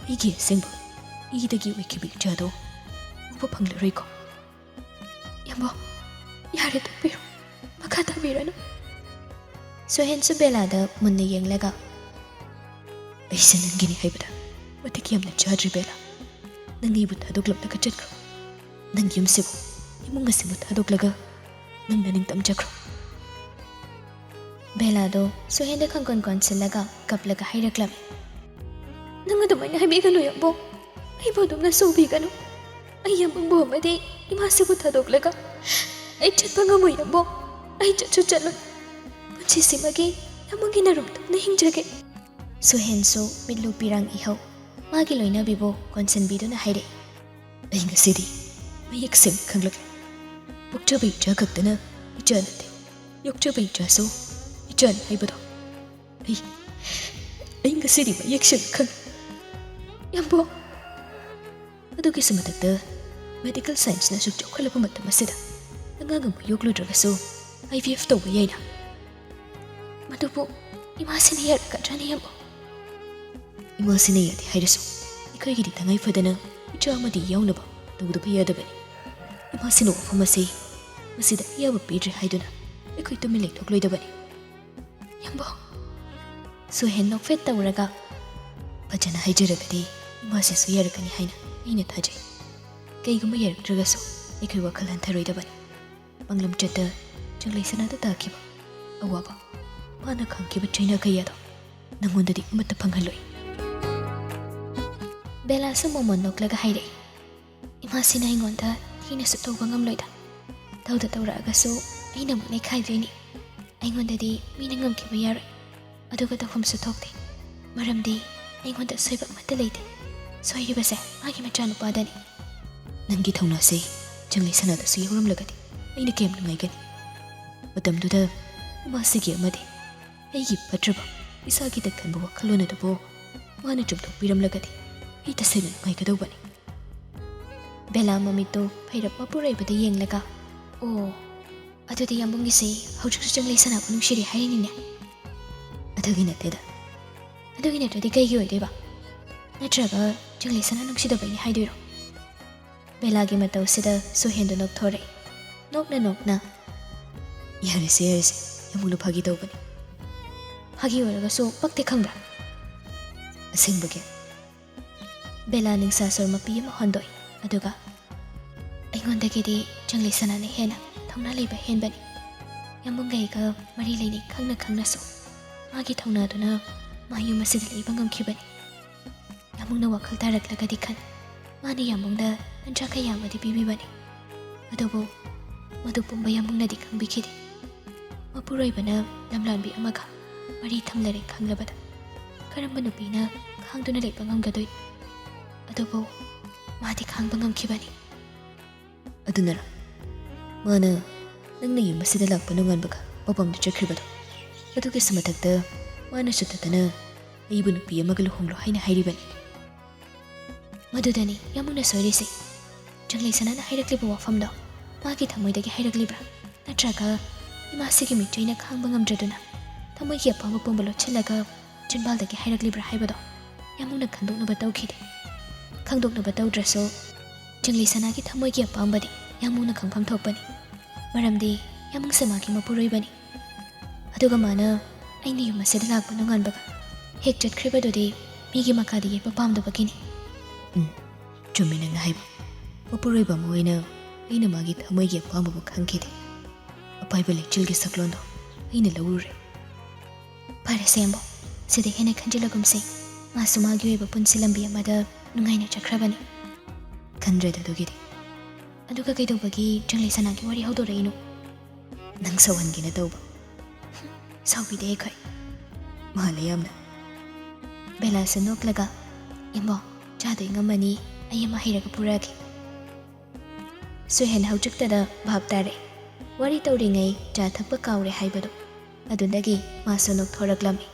ꯑꯩꯒꯤ ꯑꯁꯦꯡꯕ ꯏꯗꯒꯤ ꯑꯣꯏꯈꯤꯕ ꯏꯆꯥꯗꯣ ꯎꯕ ꯐꯪꯂꯔꯣꯏꯀꯣ꯫ ꯌꯥꯝꯕꯣ, ꯌꯥꯔꯦ, ꯇꯣꯛꯄꯤꯔꯣ, ꯃꯈꯥ ꯇꯥꯕꯤꯔꯅꯨ꯫ ꯁꯨꯍꯦꯟꯁꯨ ꯕꯦꯂꯥꯗ ꯃꯨꯟꯅ ꯌꯦꯡꯂꯒ, ꯑꯩꯁꯦ ꯅꯪꯒꯤꯅꯤ ꯍꯥꯏꯕꯗ ꯃꯇꯤꯛ ꯌꯥꯝꯅ ꯆꯥꯗ꯭ꯔꯤ ꯕꯦꯂꯥ꯫ ꯅꯪ ꯑꯩꯕꯨ ꯊꯥꯗꯣꯛꯂꯝꯂꯒ ꯆꯠꯈ꯭ꯔꯣ꯫ ꯅꯪ ꯌꯨꯝꯁꯤꯕꯨ, ꯏꯃꯨꯡ ꯑꯁꯤꯕꯨ ꯊꯥꯗꯣꯛꯂꯒ ꯅꯪ ꯅꯅꯤꯡꯇꯝꯖꯈ꯭ꯔꯣ꯫ ꯕꯦꯂꯥꯗꯣ ꯁꯨꯍꯦꯟꯗ ꯈꯪꯀꯣꯟ ꯀꯣꯟꯁꯤꯜꯂꯒ ꯀꯞꯂꯒ ꯍꯥꯏꯔꯛꯂꯝꯃꯤ꯫ ꯅꯪ ꯑꯗꯨꯃꯥꯏꯅ ꯍꯥꯏꯕꯤꯒꯅꯨ ꯌꯥꯝꯕꯣ, ꯑꯩꯕꯨ ꯑꯗꯨꯝꯅ ꯁꯧꯕꯤꯒꯅꯨ꯫ ꯑꯩ ꯌꯥꯝꯕꯨꯡꯕꯨ ꯑꯃꯗꯤ ꯏꯃꯥꯁꯤꯕꯨ ꯊꯥꯗꯣꯛꯂꯒ ꯑꯩ ꯆꯠꯄ ꯉꯝꯃꯣꯏ ꯌꯥꯝꯕꯣ, ꯑꯩ ꯆꯠꯁꯨ ꯆꯠꯂꯣꯏ꯫ ꯄꯨꯟꯁꯤꯁꯤꯃꯒꯤ ꯌꯥꯝꯕꯨꯡꯒꯤ ꯅꯥꯔꯣꯝ ꯇꯝꯅ ꯍꯤꯡꯖꯒꯦ꯫ ꯁꯨꯍꯦꯟꯁꯨ ꯃꯤꯠꯂꯨ ꯄꯤꯔꯥꯡ ꯏꯍꯧ ꯃꯥꯒꯤ ꯂꯣꯏꯅꯕꯤꯕꯨ ꯀꯣꯟꯁꯤꯟꯕꯤꯗꯨꯅ ꯍꯥꯏꯔꯛꯏ꯫ ꯑꯩ ꯉꯁꯤꯗꯤ ꯃꯌꯦꯛ ꯁꯦꯡꯅ ꯈꯪꯂꯛꯂꯦ꯫ ꯄꯣꯛꯆꯕ ꯏꯆꯥ ꯈꯛꯇꯅ ꯏꯆꯥ ꯅꯠꯇꯦ, ꯌꯣꯛꯆꯕ ꯏꯆꯥꯁꯨ ꯏꯆꯥꯅꯤ ꯍꯥꯏꯕꯗꯣ꯫ ꯑꯩ, ꯑꯩ ꯉꯁꯤꯗꯤ ꯃꯌꯦꯛ ꯁꯦꯡꯅ ꯈꯪꯉꯦ꯫ ꯌꯥꯝꯕꯣ, ꯑꯗꯨꯒꯤꯁꯨ ꯃꯊꯛꯇ medical scienceꯅ ꯑꯁꯨꯛ ꯆꯥꯎꯈꯠꯂꯕ ꯃꯇꯝ ꯑꯁꯤꯗ ꯑꯉꯥꯡ ꯑꯃ ꯌꯣꯛꯂꯨꯗ꯭ꯔꯒꯁꯨ I V F ꯇꯧꯕ ꯌꯥꯏꯅ꯫ ꯃꯗꯨꯕꯨ ꯏꯃꯥꯁꯤꯅ ꯌꯥꯔꯛꯀꯗ꯭ꯔꯅꯦ ꯌꯥꯝꯕꯣ? ꯏꯃꯥꯁꯤꯅ ꯌꯥꯗꯦ ꯍꯥꯏꯔꯁꯨ ꯑꯩꯈꯣꯏꯒꯤꯗꯤ ꯇꯉꯥꯏ ꯐꯗꯅ ꯏꯆꯥ ꯑꯃꯗꯤ ꯌꯥꯎꯅꯕ ꯇꯧꯗꯕ ꯌꯥꯗꯕꯅꯤ꯫ ꯏꯃꯥꯁꯤꯅ ꯋꯥꯐꯝ ꯑꯁꯤ ꯃꯁꯤꯗ ꯑꯌꯥꯕ ꯄꯤꯗ꯭ꯔꯦ ꯍꯥꯏꯗꯨꯅ ꯑꯩꯈꯣꯏ ꯇꯨꯃꯤꯟ ꯂꯩꯊꯣꯛꯂꯣꯏꯗꯕꯅꯤ꯫ ꯌꯥꯝꯕꯣ꯫ ꯁꯨꯍꯦꯟ ꯅꯣꯛꯐꯦꯠ ꯇꯧꯔꯒ, ꯐꯖꯅ ꯍꯥꯏꯖꯔꯕꯗꯤ ꯏꯃꯥꯁꯤꯁꯨ ꯌꯥꯔꯛꯀꯅꯤ ꯍꯥꯏꯅ ꯑꯩꯅ ꯊꯥꯖꯩ꯫ ꯀꯩꯒꯨꯝꯕ ꯌꯥꯔꯛꯇ꯭ꯔꯒꯁꯨ ꯑꯩꯈꯣꯏ ꯋꯥꯈꯜ ꯍꯟꯊꯔꯣꯏꯗꯕꯅꯤ꯫ ꯃꯪꯂꯝꯆꯠꯇ ꯆꯪꯂꯩ ꯁꯅꯥꯗ ꯇꯥꯈꯤꯕ ꯑꯋꯥꯕ, ꯃꯥꯅ ꯈꯥꯡꯈꯤꯕ ꯆꯩꯅꯥ ꯀꯌꯥꯗꯣ ꯅꯪꯉꯣꯟꯗꯗꯤ ꯑꯃꯠꯇ ꯐꯪꯍꯜꯂꯣꯏ꯫ ꯕꯦꯂꯥꯁꯨ ꯃꯣꯃꯣꯟ ꯅꯣꯛꯂꯒ ꯍꯥꯏꯔꯛꯏ, ꯏꯃꯥꯁꯤꯅ ꯑꯩꯉꯣꯟꯗ ꯊꯤꯅꯁꯨ ꯇꯧꯕ ꯉꯝꯂꯣꯏꯗ꯫ ꯇꯧꯗ ꯇꯧꯔꯛꯑꯒꯁꯨ ꯑꯩꯅ ꯑꯃꯨꯛ ꯅꯩꯈꯥꯏꯗꯣꯏꯅꯤ꯫ ꯑꯩꯉꯣꯟꯗꯗꯤ ꯃꯤꯅ ꯉꯝꯈꯤꯕ ꯌꯥꯔꯣꯏ꯫ ꯑꯗꯨꯒ ꯇꯧꯐꯝꯁꯨ ꯊꯣꯛꯇꯦ꯫ ꯃꯔꯝꯗꯤ ꯑꯩꯉꯣꯟꯗ ꯑꯁꯣꯏꯕ ꯑꯃꯠꯇ ꯂꯩꯇꯦ꯫ ꯁꯣꯏꯔꯤꯕꯁꯦ ꯃꯥꯒꯤ ꯃꯆꯥꯅꯨꯄꯥꯗꯅꯤ꯫ ꯅꯪꯒꯤ ꯊꯧꯅꯥꯁꯦ ꯆꯪꯂꯩ ꯁꯅꯥꯗꯁꯨ ꯌꯥꯎꯔꯝꯂꯒꯗꯤ ꯑꯩꯅ ꯀꯌꯥꯝ ꯅꯨꯡꯉꯥꯏꯒꯅꯤ꯫ ꯃꯇꯝꯗꯨꯗ ꯏꯃꯥꯁꯤꯒꯤ ꯑꯃꯗꯤ ꯑꯩꯒꯤ ꯐꯠꯇ꯭ꯔꯕ ꯏꯁꯥꯒꯤꯗ ꯈꯟꯕ ꯋꯥꯈꯜꯂꯣꯟ ꯑꯗꯨꯕꯨ ꯃꯥꯅ ꯆꯨꯝꯊꯣꯛꯄꯤꯔꯝꯂꯒꯗꯤ ꯑꯩ ꯇꯁꯦꯡꯅ ꯅꯨꯡꯉꯥꯏꯒꯗꯧꯕꯅꯤ꯫ ꯕꯦꯂꯥ ꯃꯃꯤꯠꯇꯨ ꯐꯩꯔꯞ ꯃꯄꯨꯔꯣꯏꯕꯗ ꯌꯦꯡꯂꯒ, "ꯑꯣ, ꯑꯗꯨꯗꯤ ꯌꯥꯝꯕꯨꯡꯒꯤꯁꯦ ꯍꯧꯖꯤꯛꯁꯨ ꯆꯪꯂꯩ ꯁꯅꯥꯕꯨ ꯅꯨꯡꯁꯤꯔꯤ ꯍꯥꯏꯔꯤꯅꯤꯅꯦ?" "ꯑꯗꯨꯒꯤ ꯅꯠꯇꯦꯗ꯫ ꯑꯗꯨꯒꯤ ꯅꯠꯇ꯭ꯔꯗꯤ ꯀꯩꯒꯤ ꯑꯣꯏꯗꯣꯏꯕ? ꯅꯠꯇ꯭ꯔꯒ ꯆꯪꯂꯩ ꯁꯅꯥ ꯅꯨꯡꯁꯤꯗꯕꯩꯅꯤ ꯍꯥꯏꯗꯣꯏꯔꯣ?" ꯕꯦꯂꯥꯒꯤ ꯃꯇꯧꯁꯤꯗ ꯁꯨꯍꯦꯟꯗꯨ ꯅꯣꯛꯊꯣꯔꯛꯏ꯫ ꯅꯣꯛꯅ ꯅꯣꯛꯅ, "ꯌꯥꯔꯦꯁꯦ, ꯌꯥꯔꯦꯁꯦ, ꯌꯥꯝꯕꯨꯡꯅ ꯐꯥꯒꯤ ꯇꯧꯕꯅꯤ꯫ ꯐꯥꯒꯤ ꯑꯣꯏꯔꯒꯁꯨ ꯄꯛꯇꯦ ꯈꯪꯕ꯭ꯔꯥ?" "ꯑꯁꯦꯡꯕꯒꯤ?" ꯕꯦꯂꯥ ꯅꯤꯡꯁꯥ ꯁꯣꯔ ꯃꯄꯤ ꯑꯃ ꯍꯣꯟꯗꯣꯛꯏ꯫ ꯑꯗꯨꯒ, "ꯑꯩꯉꯣꯟꯗꯒꯤꯗꯤ ꯆꯪꯂꯩ ꯁꯅꯥꯅ ꯍꯦꯟꯅ ꯊꯧꯅꯥ ꯂꯩꯕ ꯍꯦꯟꯕꯅꯤ꯫ ꯌꯥꯝꯕꯨꯡꯒ ꯑꯩꯒ ꯃꯔꯤ ꯂꯩꯅꯩ ꯈꯪꯅ ꯈꯪꯅꯁꯨ ꯃꯥꯒꯤ ꯊꯧꯅꯥꯗꯨꯅ ꯃꯥ ꯌꯨꯝ ꯑꯁꯤꯗ ꯂꯩꯕ ꯉꯝꯈꯤꯕꯅꯤ꯫ ꯌꯥꯝꯕꯨꯡꯅ ꯋꯥꯈꯜ ꯇꯥꯔꯛꯂꯒꯗꯤ ꯈꯟ, ꯃꯥꯅ ꯌꯥꯝꯕꯨꯡꯗ ꯇꯟꯖꯥ ꯀꯌꯥ ꯑꯃꯗꯤ ꯄꯤꯕꯤꯕꯅꯤ꯫ ꯑꯗꯨꯕꯨ ꯃꯗꯨ ꯄꯨꯝꯕ ꯌꯥꯝꯕꯨꯡꯅꯗꯤ ꯈꯪꯕꯤꯈꯤꯗꯦ꯫ ꯃꯄꯨꯔꯣꯏꯕꯅ ꯂꯝꯂꯥꯟꯕꯤ ꯑꯃꯒ ꯃꯔꯤ ꯊꯝꯂꯔꯦ ꯈꯪꯂꯕꯗ ꯀꯔꯝꯕ ꯅꯨꯄꯤꯅ ꯈꯥꯡꯗꯨꯅ ꯂꯩꯕ ꯉꯝꯒꯗꯣꯏꯅꯣ? ꯑꯗꯨꯕꯨ ꯃꯥꯗꯤ ꯈꯥꯡꯕ ꯉꯝꯈꯤꯕꯅꯤ꯫" "ꯑꯗꯨꯅꯔ ꯃꯥꯅ ꯅꯪꯅ ꯌꯨꯝ ꯑꯁꯤꯗ ꯂꯥꯛꯄ ꯅꯣꯡꯉꯥꯟꯕꯒ ꯄꯥꯎꯕꯝꯗ ꯆꯠꯈ꯭ꯔꯤꯕꯗꯣ? ꯑꯗꯨꯒꯤꯁꯨ ꯃꯊꯛꯇ ꯃꯥꯅꯁꯨ ꯇꯠꯇꯅ ꯑꯩꯕꯨ ꯅꯨꯄꯤ ꯑꯃꯒ ꯂꯨꯍꯣꯡꯂꯣ ꯍꯥꯏꯅ ꯍꯥꯏꯔꯤꯕꯅꯤ꯫" "ꯃꯗꯨꯗꯅꯤ ꯌꯥꯝꯕꯨꯡꯅ ꯁꯣꯏꯔꯤꯁꯦ꯫ ꯆꯪꯂꯩ ꯁꯅꯥꯅ ꯍꯥꯏꯔꯛꯂꯤꯕ ꯋꯥꯐꯝꯗꯣ ꯃꯥꯒꯤ ꯊꯃꯣꯏꯗꯒꯤ ꯍꯥꯏꯔꯛꯂꯤꯕ꯭ꯔꯥ? ꯅꯠꯇ꯭ꯔꯒ ꯏꯃꯥꯁꯤꯒꯤ ꯃꯤꯠꯆꯣꯏꯅ ꯈꯥꯡꯕ ꯉꯝꯗ꯭ꯔꯗꯨꯅ ꯊꯃꯣꯏꯒꯤ ꯑꯄꯥꯝꯕ ꯄꯨꯝꯕ ꯂꯣꯠꯁꯤꯜꯂꯒ ꯆꯤꯟꯕꯥꯜꯗꯒꯤ ꯍꯥꯏꯔꯛꯂꯤꯕ꯭ꯔꯥ ꯍꯥꯏꯕꯗꯣ ꯌꯥꯝꯕꯨꯡꯅ ꯈꯟꯗꯣꯛꯅꯕ ꯇꯧꯈꯤꯗꯦ꯫ ꯈꯪꯗꯣꯛꯅꯕ ꯇꯧꯗ꯭ꯔꯁꯨ ꯆꯪꯂꯩ ꯁꯅꯥꯒꯤ ꯊꯃꯣꯏꯒꯤ ꯑꯄꯥꯝꯕꯗꯤ ꯌꯥꯝꯕꯨꯡꯅ ꯈꯪꯐꯝ ꯊꯣꯛꯄꯅꯤ꯫ ꯃꯔꯝꯗꯤ ꯌꯥꯝꯕꯨꯡꯁꯦ ꯃꯥꯒꯤ ꯃꯄꯨꯔꯣꯏꯕꯅꯤ꯫ ꯑꯗꯨꯒ ꯃꯥꯅ ꯑꯩꯅ ꯌꯨꯝ ꯑꯁꯤꯗ ꯂꯥꯛꯄ ꯅꯣꯡꯉꯥꯟꯕꯒ ꯍꯦꯛ ꯆꯠꯈ꯭ꯔꯤꯕꯗꯨꯗꯤ ꯃꯤꯒꯤ ꯃꯈꯥꯗ ꯌꯦꯠꯄ ꯄꯥꯝꯗꯕꯒꯤꯅꯤ꯫" "ꯎꯝ, ꯆꯨꯝꯃꯤ ꯅꯪꯅ ꯍꯥꯏꯕ꯫ ꯃꯄꯨꯔꯣꯏꯕ ꯑꯃ ꯑꯣꯏꯅ ꯑꯩꯅ ꯃꯥꯒꯤ ꯊꯃꯣꯏꯒꯤ ꯑꯄꯥꯝꯕꯕꯨ ꯈꯪꯈꯤꯗꯦ꯫ ꯑꯄꯥꯏꯕ ꯂꯩꯆꯤꯜꯒꯤ ꯁꯛꯂꯣꯟꯗꯣ ꯑꯩꯅ ꯂꯧꯔꯨꯔꯦ꯫" "ꯐꯔꯦꯁꯦ ꯌꯥꯝꯕꯨꯡ, ꯁꯤꯗ ꯍꯦꯟꯅ ꯈꯟꯖꯤꯜꯂꯒꯨꯝꯁꯦ꯫ ꯃꯥꯁꯨ ꯃꯥꯒꯤ ꯑꯣꯏꯕ ꯄꯨꯟꯁꯤ ꯂꯝꯕꯤ ꯑꯃꯗ ꯅꯨꯡꯉꯥꯏꯅ ꯆꯠꯈ꯭ꯔꯕꯅꯤ꯫" "ꯈꯟꯗ꯭ꯔꯦꯗ ꯑꯗꯨꯒꯤꯗꯤ꯫" "ꯑꯗꯨꯒ ꯀꯩꯗꯧꯕꯒꯤ ꯆꯪꯂꯩ ꯁꯅꯥꯒꯤ ꯋꯥꯔꯤ ꯍꯧꯗꯣꯔꯛꯏꯅꯣ?" "ꯅꯪ ꯁꯧꯍꯟꯒꯦꯅ ꯇꯧꯕ꯫" "ꯁꯥꯎꯕꯤꯗꯦ ꯑꯩꯈꯣꯏ꯫" "ꯃꯥꯜꯂꯦ ꯌꯥꯝꯅ꯫" ꯕꯦꯂꯥꯁꯨ ꯅꯣꯛꯂꯒ, "ꯌꯥꯝꯕꯨꯡ, ꯆꯥꯗꯣ ꯏꯪꯉꯝꯃꯅꯤ, ꯑꯩ ꯑꯃ ꯍꯩꯔꯒ ꯄꯨꯔꯛꯑꯒꯦ꯫" ꯁꯨꯍꯦꯟ ꯍꯧꯖꯤꯛꯇꯗ ꯚꯥꯞ ꯇꯥꯔꯦ꯫ ꯋꯥꯔꯤ ꯇꯧꯔꯤꯉꯩ ꯆꯥ ꯊꯛꯄ ꯀꯥꯎꯔꯦ ꯍꯥꯏꯕꯗꯣ꯫ ꯑꯗꯨꯗꯒꯤ ꯃꯥꯁꯨ ꯅꯣꯛꯊꯣꯔꯛꯂꯝꯃꯤ꯫